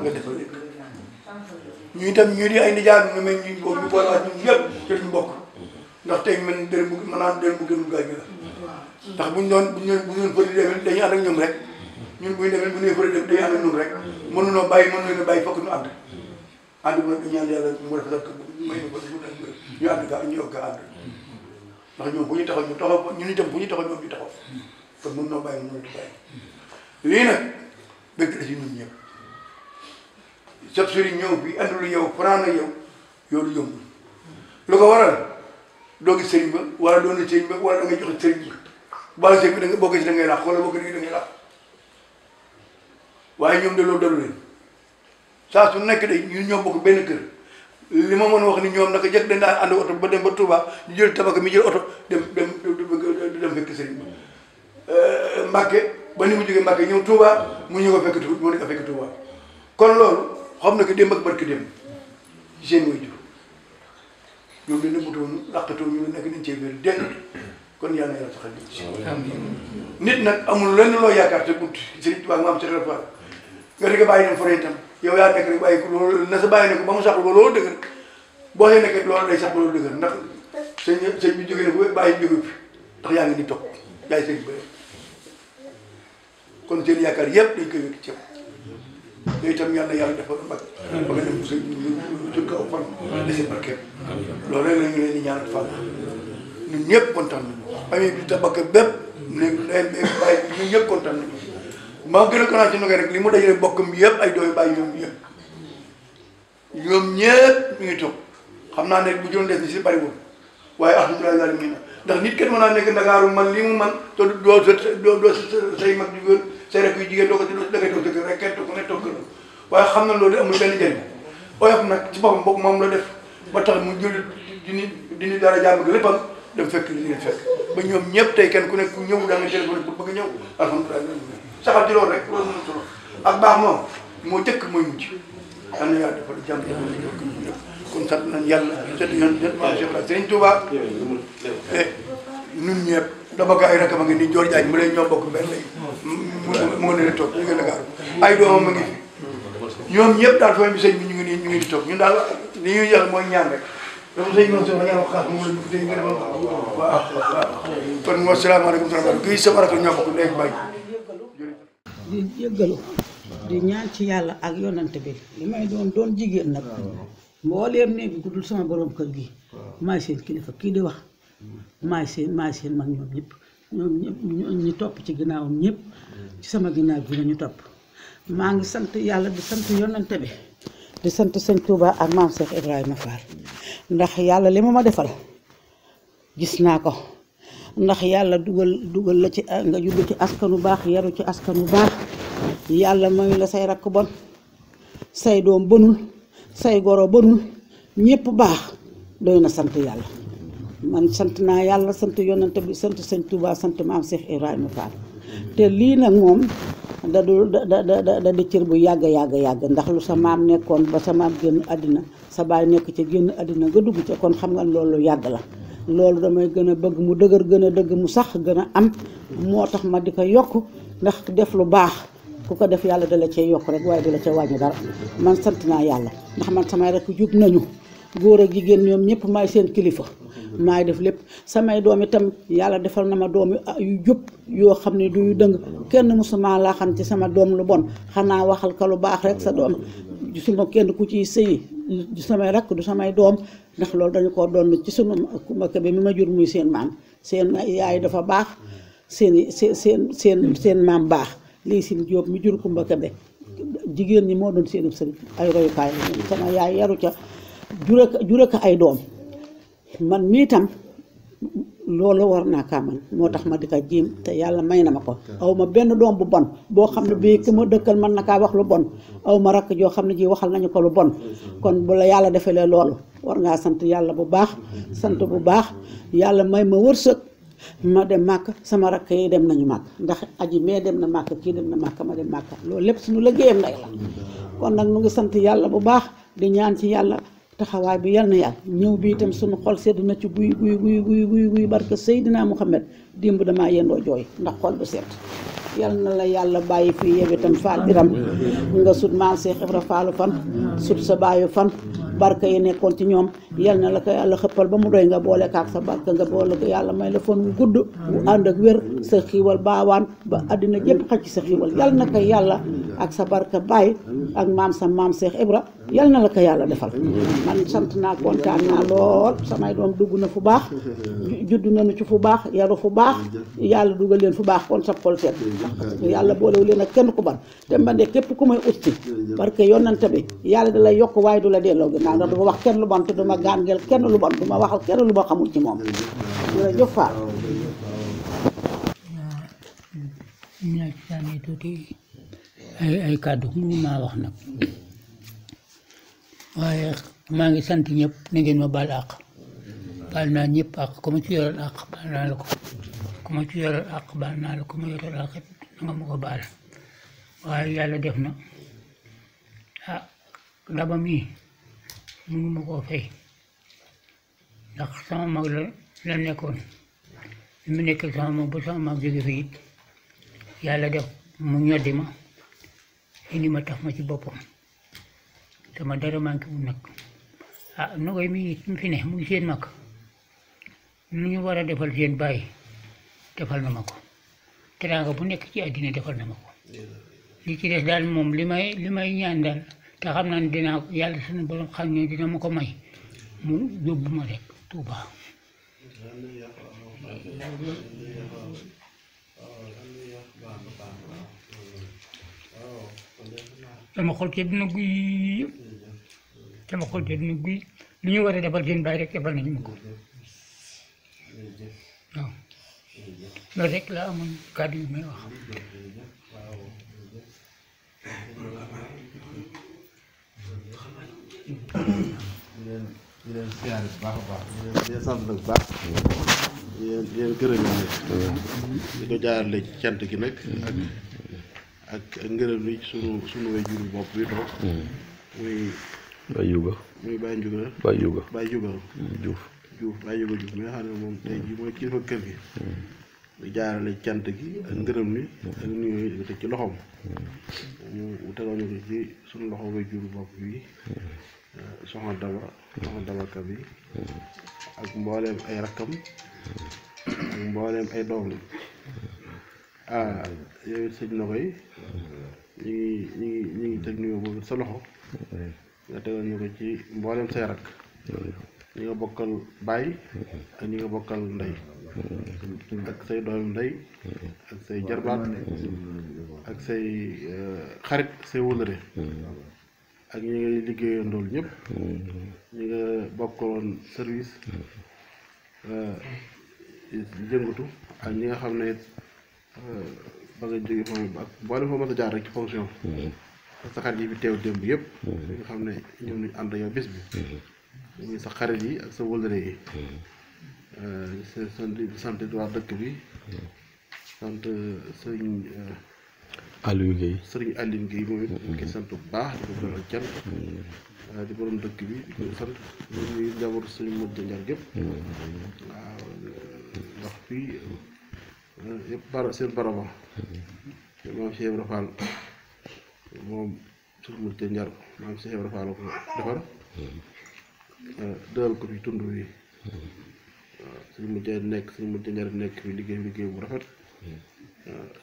nga defal leen ñu itam ñu di ay nijaay nga mel ñu boobu ñu boole waat ñun ñëpp te duñu bokk ndax tey man dërëm bu maanaam dërëm bu gën gaay gi la ndax buñ doon fëri demee dañuy ànd ak ñoom rek ñun buñu demee bu ñuy fëri dem dañuy ànd ak ñoom rek mënunoo bàyyi fokk ñu ànd ànd bu nag ñaan yàlla mu rafetal ko may ñu ko ñu ànd ka ñu yokk ànd ndax ñoom bu ñu taxaw ñu taxaw ñun itam bu ñu taxaw ñoom ñu taxaw kon mën noo bàyyi mënatu bàyyi lii nag bëgg la si ñun ñëpp sab sëriñ ñëw bi andul yow fanaan ak yow yoolu yombul lu ko waral doo gis sëriñ ba wala doon na sëriñ ba wala da ngay joxe sëriñ bi bala sëriñ bi da nga bokk si da ngay làq wala bokk da ngay làq waaye ñoom de loolu dalu leen saa su nekk de ñun ñoo bokk benn kër li ma mën a wax ni ñoom naka jëkk dañ daan ànd oto ba dem ba Touba ñu jël tabaka mi jël oto dem fekk sëriñ ba Mbàkke ba ni mu jógee Mbàkke ñëw Touba mu ñu ko fekk Touba kon loolu xam na ko démb ak barki démb ci seen way jur ñoom dañ nëbbatoon làqatoon ñu nekk nañ cee wér dégg kon yàlla na yàlla saxal nit nag amul lenn loo yaakaar te bunt Sëriñ Tuubaa maam Cheikh Ibra Fall nga di ko bàyyi dem foree itam yow yaa nekk rek bàyyi ko loolu na sa bàyyi ne ko ba mu sax ba loolu dëgër boo see nekkee loolu day sax ba loolu dëgër ndax sëñ bi jógee na bu bàyyi jóge fi ndax yaa ngi ni toog yaay sëñ bi kon seen yaakaar yëpp dañ koy wékk ci yow yooyu itam yàlla yàlla defal mag ba nga dem sëñ jur ko aw fan dese barkeem loolu rek la ñu leen di ñaanal fan ñun ñëpp kontaan nañu famille bi tabakk bépp ne bàyyi ñun ñëpp kontaan nañu maa gën a kontaan ci Nogaye rek li mu dajale bokkam bi yëpp ay dooyu bàyyi ñoom ñëpp ñu ngi toog xam naa ne bu joon des ni si bari woon waaye alhamdulilah daal mi na ndax nit kenn mën naa nekk Ndakaaru man li mu man te doo say mag jigéen say rek yu jigéen doo ko da ngay toog dëgg rek kenn toog ku ne toog waaye xam na loolu amul benn njëriñ oyof nag ci boppam bokk moom la def ba tax mu jël dini dara jàmm gi léppam dem fekk li leen fekk ba ñoom ñëpp tey kenn ku nekk ku ñëw da nga téléphone pour bëgg ñëw alhamdulilah saxal ci loolu rek loolu mën a solo ak baax moom moo jëkk mooy mujj yal na yàlla defal jàmm kon sant nañ yàlla sant yoon maam Cheikh Serigne Touba ñun ñëpp dama ko ay rakam a ngi nii Dior Diagne mu leen ñoo bokk benn lay mu nga ne toog ñu ngi Dakar ay doomam a ngi fi ñoom ñëpp daal famille bi sëñ bi ñu ngi nii toog ñun daal li ñuy yàlla mooy ñaan rek dafa sëñ bi soxla ñaan wax xaas moom la ñu tey nga defal waaw kon mo salaamaaleykum salaamaaleykum kii sama rakk ñoo bokk léegi bàyyi di jéggalu di ñaan ci yàlla ak yonante bi li may doon jigéen nag mbooleem néeg ku dul sama borom kër gi maay seen kilifa kii di wax maay seen mag ñoom ñëpp ñu topp ci ginnaawam ñëpp ci sama ginnaaw bi la ñu topp maa ngi sant yàlla di sant yonante bi di sant sëñ Touba ak maam Cheikh Ibrahima Fall ndax yàlla li ma defal gis naa ko ndax yàlla dugal la ci nga judd ci askanu baax yaru ci askanu baax yàlla mayu la say rakk bon say doom bonul say goro bonul ñépp baax doy na sant yàlla man sant naa yàlla sant yonante bi sant sëñ Touba sant maam Cheikh Ibrahima Fall te lii nag moom da di cër bu yàgg ndax lu sa maam nekkoon ba sa maam génn àddina sa baay nekk ca génn àddina nga dugg ca kon xam nga loolu yàgg la loolu damay gën a bëgg mu dëgër gën a dëgg mu sax gën a am moo tax ma di ko yokk ndax def lu baax ku ko def yàlla dala cee yokk rek waaye dala cee wàññi dara man sant naa yàlla ndax man samay rek jub nañu góor ak jigéen ñoom ñëpp maay seen kilifa maay def lépp samay doom itam yàlla defal na ma doom yu jub yoo xam ne du yu dëng kenn musuma laa xam ci sama doom lu bon xanaa waxal ka lu baax rek sa doom gisuma kenn ku ciy sëyi du samay rakk du samay doom ndax loolu dañu ko doon ci sunu Kumba Kebe mi ma jur muy seen maam seen yaay dafa baax seen maam baax lii sin Jóob mi jur Kumba Kebe jigéen ñi moo doon seen sëriñ ay royukaay la sama yaay yaru ca jure ko ay doom man mii tam loolu war naa kaa man moo tax ma di ko jiim te yàlla may na ma ko aw ma benn doom bu bon boo xam ne bii ki ma dëkkal mën na kaa wax lu bon aw ma rakk joo xam ne ji waxal nañu ko lu bon kon bu la yàlla defalee loolu war ngaa sant yàlla bu baax sant bu baax yàlla may ma wërsëg ma dem màkk sama rakk yi dem nañu màkk ndax aji mee dem na màkk kii dem na màkk ma dem màkk loolu lépp suñu liggéeyam nday la kon nag nu ngi sant yàlla bu baax di ñaan ci yàlla taxawaay bi yal na yàlla ñëw bi itam suñu xol sedd na ci guy barke Seydina Muhammad démb damaa yendoo jooy ndax xol bu sedd yal na la yàlla bàyyi fii yow itam Fall Biram nga sut maam Cheikh Ibra Fallu fan sut sa baayu fan barke yi nekkoon ci ñoom yal na la ko yàlla xëppal ba mu doy nga boole kaak sa barke nga boole ko yàlla may la fan wu gudd wu ànd ak wér sa xiiwal baawaan ba àddina jëpp xaj ci sa xiiwal yal na ko yàlla ak sa barke baay ak maam Cheikh Ibra yal na la ko yàlla defal man sant naa kontaan naa lool samay doom dugg na fu baax judd nañu ci fu baax yaru fu baax yàlla dugal leen fu baax kon sa xol seet yàlla boolewu leen ak kenn ku ban te man de képp ku may usti parce que yonante bi yàlla da lay yokk waaye du la delloo ginnaaw ndax du ma wax kenn lu bon te du ma gàngeel kenn lu bon du ma waxal kenn lu ma xamul ci moom jërëjëf Fall ñaa ci sànni tuuti ay kàddu mënu maa wax nag waaye maa ngi sant ñëpp na ngeen ma baal àq baal naa ñëpp àq ku ma ci yoral àq baal naa la ko ku ma ci yoral àq baal naa la ku ma yoral àq na nga ma ko baal waaye yàlla def na daba mii mënu ma koo fay ndax sama mag la nekkoon li mu nekkee sama mag ba sama mag jóge fi it yàlla def mu ñoddi ma indi ma tax ma ci boppam sama dara manqué wu nag Nogaye mi mu fi ne mu ngi seen mag nu ñu war a defal seen baay defal na ma ko teraanga bu nekk ci àddina defal na ma ko li ci des daal moom li may ñaan daal te xam naa ne dinaa yàlla suñu borom xam ne dina ma ko may mu yóbbu ma rek Tuuba sama xol ci dina guy sama xol ci dina guy li ñu war a defal seen baay rek defal nañu ma ko waaw loolu rek laa amoon kàddu yu may wax di leen siyaare bu baax a baax di leen sant nag bu baax di leen gërëm di ko jaarale ci cant gi nag ak ngërëm li sunu way juru bopp bi toog muy Baye Yuga muy Baye Njuga Baye Yuga Baye Yuga Diouf Baye Yuga Diouf mi nga xam ne moom tey jii mooy kilifa kër gi di jaarale cant gi ak ngërëm li ak nuyoo yi teg ci loxoom mu tegoon ñu ko ci sunu loxo way juru bopp bi soxna Daba Ka bi ak mbooleem ay rakkam ak mbooleem ay doom yow it sëñ na koy ñu ngi teg nuyoo boobu sa loxo nga tegal ñu ko ci mbooleem say rakk ñi nga bokkal baay ak ñi nga bokkal ndey ak say doomi ndey ak say jarbaat ak say xarit say wëllëre ak ñi ngay liggéeyandool ñëpp ñi nga bokkaloon service jëngatu ak ñi nga xam ne ba nga jóge foofu ak mboolem foo mën a jaar rek ci fonction sa xarit yi fi teew démb yëpp ñi nga xam ne ñoom ñu ànd yow bis bi muy sa xarit yi ak sa wëllëre yi sant waa dëkk bi sant sëriñ Aliou Guèye sëriñ Aline Guèye moom it ki sant bu baax di ko dalal cant di borom dëkk bi di ko sant ñuy njabootu sëriñ Modou Njar gépp waaw ndax fii yëpp seen baraba maam Cheikh Ibra Fall moom sëriñ Modou Njar maam Cheikh Ibra Fall ko defar dëgal ko fi tund wi waaw sëriñ Modou Njar nekk fi liggéey bu rafet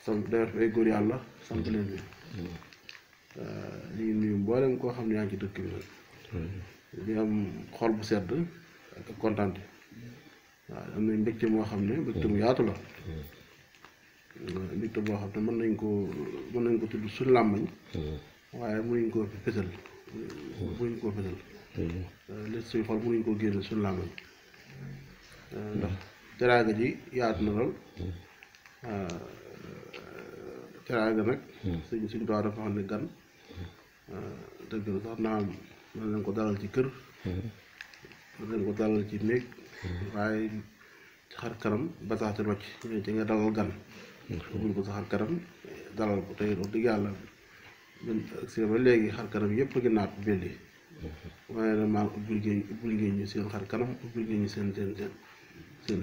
sant def ay góor yàlla sant leen bi ñu ngi nuyu mboolem koo xam ne yaa ngi ci dëkk bi nag di am xol bu sedd ak kontaan waaw am nañ mbégte moo xam ne mbégte mu yaatu la mbégte boo xam ne mën nañ ko tudd suñu làmmañ waaye mënuñ koo fësal li suñ xol mënuñ koo génne suñu làmmañ ndax teraanga ji yaatu na lool teraanga nag suñ doa dafa xam ne gan dëgg la sax naam mën nañ ko dalal ci kër mën nañ ko dalal ci néeg waaye ci xar kanam basaate rocc ñu ci nga dalal gan buñ ko sa xar kanam dalal ko tey wax dëgg yàlla si ba léegi xar kanam yëpp a ngi naat belli waaye nag maa ubbil ngeen ñu seen xar kanam ubbil ngeen ñu seen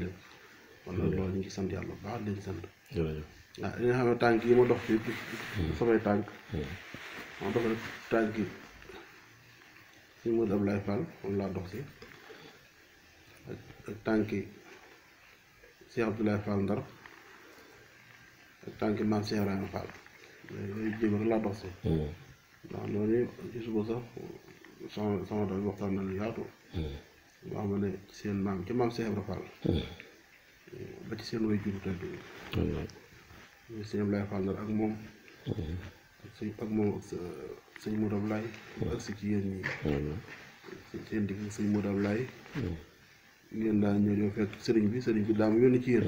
lépp kon nag loolu ñu ngi sant yàlla bu baax leen sant waaw li nga xam ne tànk yi ma dox fii samay tànk ma dox rek tànk yi suñu Modou Abdoulaye Fall moom laa dox si ak tànk yi Cheikh Abdoulaye Fall Ndar ak tànk yi maam Cheikh Ibrahima Fall yooyu jéem rek laa dox si ndax loolu ci suba sax sama doon waxtaan na lu yaatu moo xam ne seen maam ci maam Cheikh Ibrahima Fall ba ci seen way juru tëdd sëñ Abdoulaye Fall Ndar ak moom ak sëñ Modou Abdoulaye ak si ci yéen ñi seen digg sëñ Modou Abdoulaye ngeen daan ñëw fekk sëriñ bi daa ma yónni ci yéen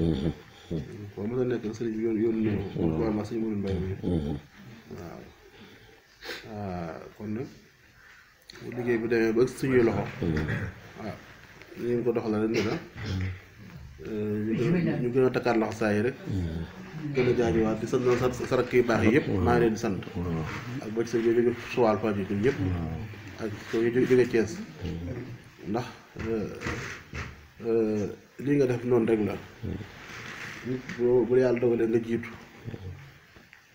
foo ma sa nekk sëriñ bi yónni na ma ko ma sëñ Modou Mbaye bi waaw kon nag bu liggéey bi demee ba suñuy loxo waaw ñu ngeen ko doxal rek ñu gën a takkaat loxo saa yi rek gën a jaajuwaat di sant sa rakk yu baax yi yëpp maa ngi leen di sant ak ba ci sa jóge suwaal Fadiouth yëpp ak soo jóge Thiès ndax lii nga def noonu rek la nit bu yàlla dogalee nga jiitu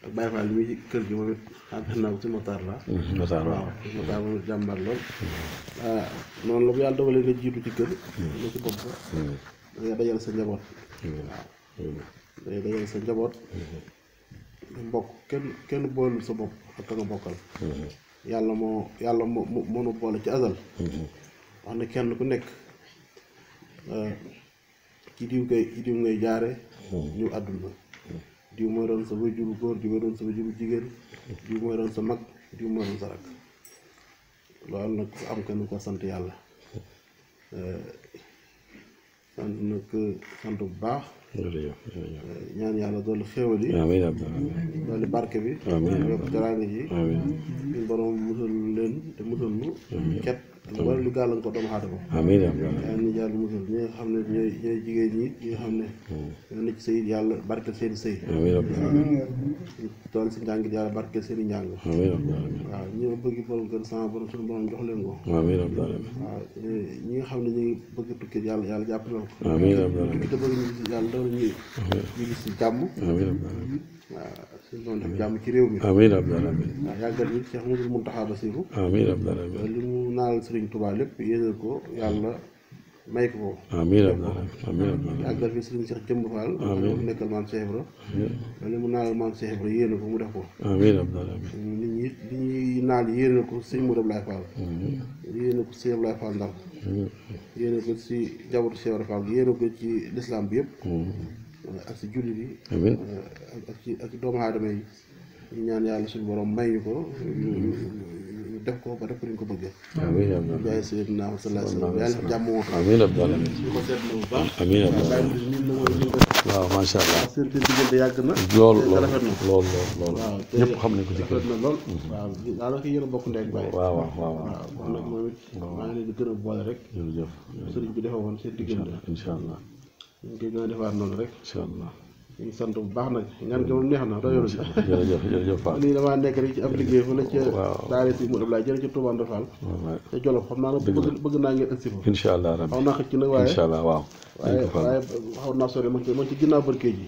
ak Baye Fall mi kër gi moom it xam naa ko si Mokhtar la waaw Mokhtar moom jàmbar lool noonu la bu yàlla dogalee nga jiitu ci kër nga ci bopp dangay dajal sa njaboot dangay dajal sa njaboot mbokk kenn boolul sa bopp ak ka nga bokkal yàlla moo nu boole ci azal wax ne kenn ku nekk ci diw ngay jaare ñu àdduna diw mooy doon sa wajuru góor diw mooy doon sa wajuru jigéen diw mooy doon sa mag diw mooy doon sa rakk loolu nag am kenn ko sant yàlla sant bu baax ñaan yàlla doolu xéewal yi doolu barke bi yokk teraanga ji suñu borom musal leen te musal nu cet wala lu gàllankoor doomu aadama yaa ni yàlla musal ñi nga xam ne ñooy jigéen ñi ñi nga xam ne ñoo nekk sëy yàlla barke seen sëy tool si njàng yàlla barke seen i njàng waaw ñi nga bëgg borom kër sama borom suñu borom jox leen ko waaw ñi nga xam ne ñu ngi bëgg tukki yàlla jàppale ko tukki te bëgg ñu gis yàlla dafa ñu gis si jàmm waaw suñu doon def jàmm ci réew mi amiin rabbil alamin waaw yàggal bi Cheikh Mouhamadou Mountakha Bassirou amiin rabbil alamin li mu naal Serigne Touba lépp yéenal ko yàlla may ko amiin rabbil alamin yàggal bi Serigne Cheikh Jëmb Fall mu nekkal maam Cheikh Ibra li mu naal maam Cheikh Ibra yéene ko mu def ko amiin rabbil alamin nit ñi li ñuy naal yéene ko sëñ Modou Ablaye Fall yéene ko sëñ Ablaye Fall Ndar yéene ko si jabatu Cheikh Ibra Fall yéene ko ci l'islam bi yëpp ak si jullit yi ak doomu aadama yi ñu ñaan yàlla suñu borom may ñu ko def ko ba def ko ni ñu ko bëggee jaay Seydina sallallahu alayhi wa sallam yàlla jàmm woo amiin rabbil alamin ñu ko seet na bu baax amiin rabbil alamin nit la mooy waaw macha allah seen diggante yàgg na lool rafet na lool ñëpp xam nañ ko ci kër rafet na lool waaw daanaka yéen a bokk ndey ak baay waaw kon nag moom it maa ngi leen di gën a boole rek jërëjëf sëriñ bi defe woon seen diggante incha allah ñu ngi koy gën a defaat noonu rek incha allah ñu ngi sant bu baax nag ngan ko moom neex na doyolu si jërëjëf Fall lii damaa nekk rek ci ab liggéey fa la ca daara si Modou Ablaye jële ca Touba Ndar Fall ca Jolof xam naa nag bëgg naa ngeen ëgsi fa incha allah rabbi xaw naa xëcc nag waaye incha allah waaw waaye xaw naa sori man ci ginnaaw barkee ji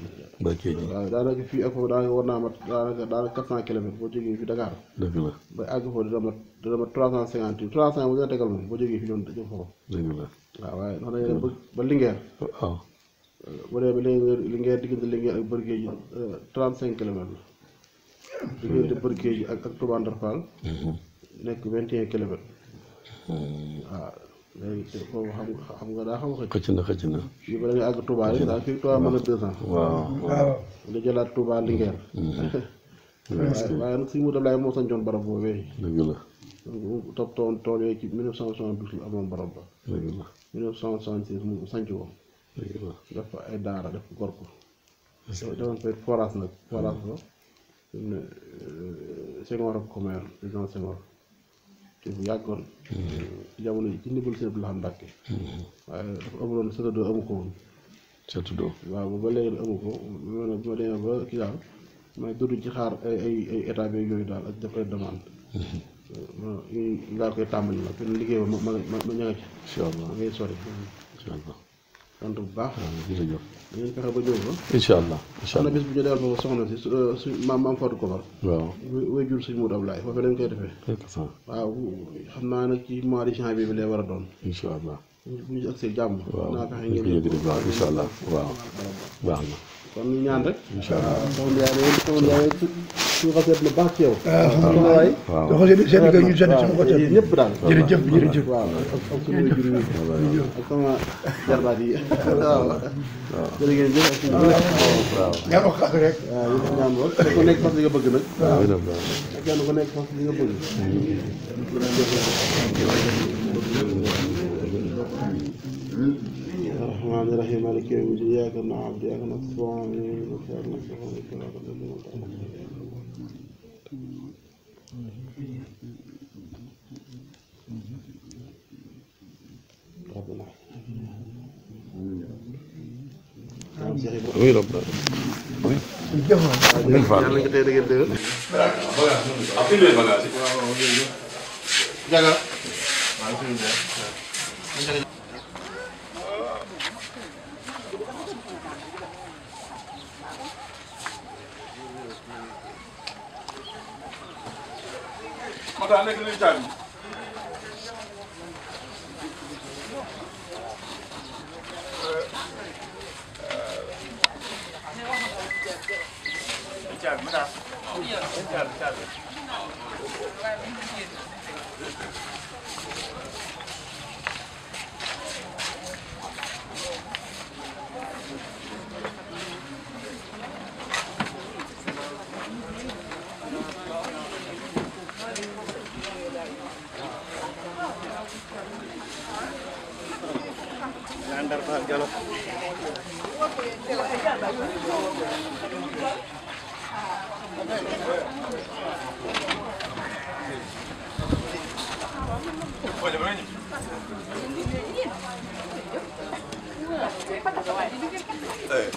waaw daanaka fii ak foofu daanaka war naa mat daanaka 400 kilomètres boo jógee fi Dakar dëgg la ba àgg foofu dina mat 350 300 bu dina tegal moom boo jógee fi doon jëm foofu dëgg la waaw waaye ndax dañuy dem ba Linguère waaw bu dee ba Linguère diggante Linguère ak barkee ji 35 kilomètres la diggante barkee ji ak Touba Ndar Fall nekk 21 kilomètres waaw léegi foofu xam nga daa xam nga xëcc na fii ba da ngay àgg Touba rek daal fii Touba mën na 200 waaw nga jëlaat Touba Linguère waaye nag si Modou Ablaye moo sañcoon barab boobee dëgg la topp tool yooyu ci 1972 la amoon barab ba 1966 mu sanc ko def fa ay daara def ko gor ko defoon fa forage nag forage ba Senghor ak ko mayoon président Senghor te bu yàggoon ci jamono ji ci ndimbal seen bu la xam Mbàkke waaye dafa amuloon sëtadoo amu ko woon sëtadoo waaw ba léegi amu ko bi ma demee ba kii daal may dudd ci xaar ay état bi yooyu daal ak def ay demande ngaa koy tàmbali nag kenn liggéey ba ma ña nga ci incha allah ngay sori incha allah sant bu baax jërëjëf dañu fexe ba ñëw ba incha allah am na bis bu ñu defal foofu soxna si su maam Fatou Kobar waaw way jur suñu Modou Ablaye foofu dañ koy defee waaw xam naa nag ci mois de janvier bi lay war a doon incha allah bu ñu agsee jàmm waaw naa fexe ngeen waaw incha allah waaw baax na kon ñu ñaan rek incha allah soxna Yaay su xaseet na baax ci yow waay soo xasee seen liggéey ñu seen sama côté ñëpp daal jërëjëf waaw ak suñu way jur yi ak sama jarbaat yi waaw jërë ngeen jëf ak suñu waaw ñaan wax ak rek waaw yëpp ñaan wax kenn ku nekk fas li nga bëgg nag kenn ku nekk fas li nga bëgg الرحمن الرحيم مالك يوم الدين إياك نعبد وإياك نستعين oui ربنا Eh,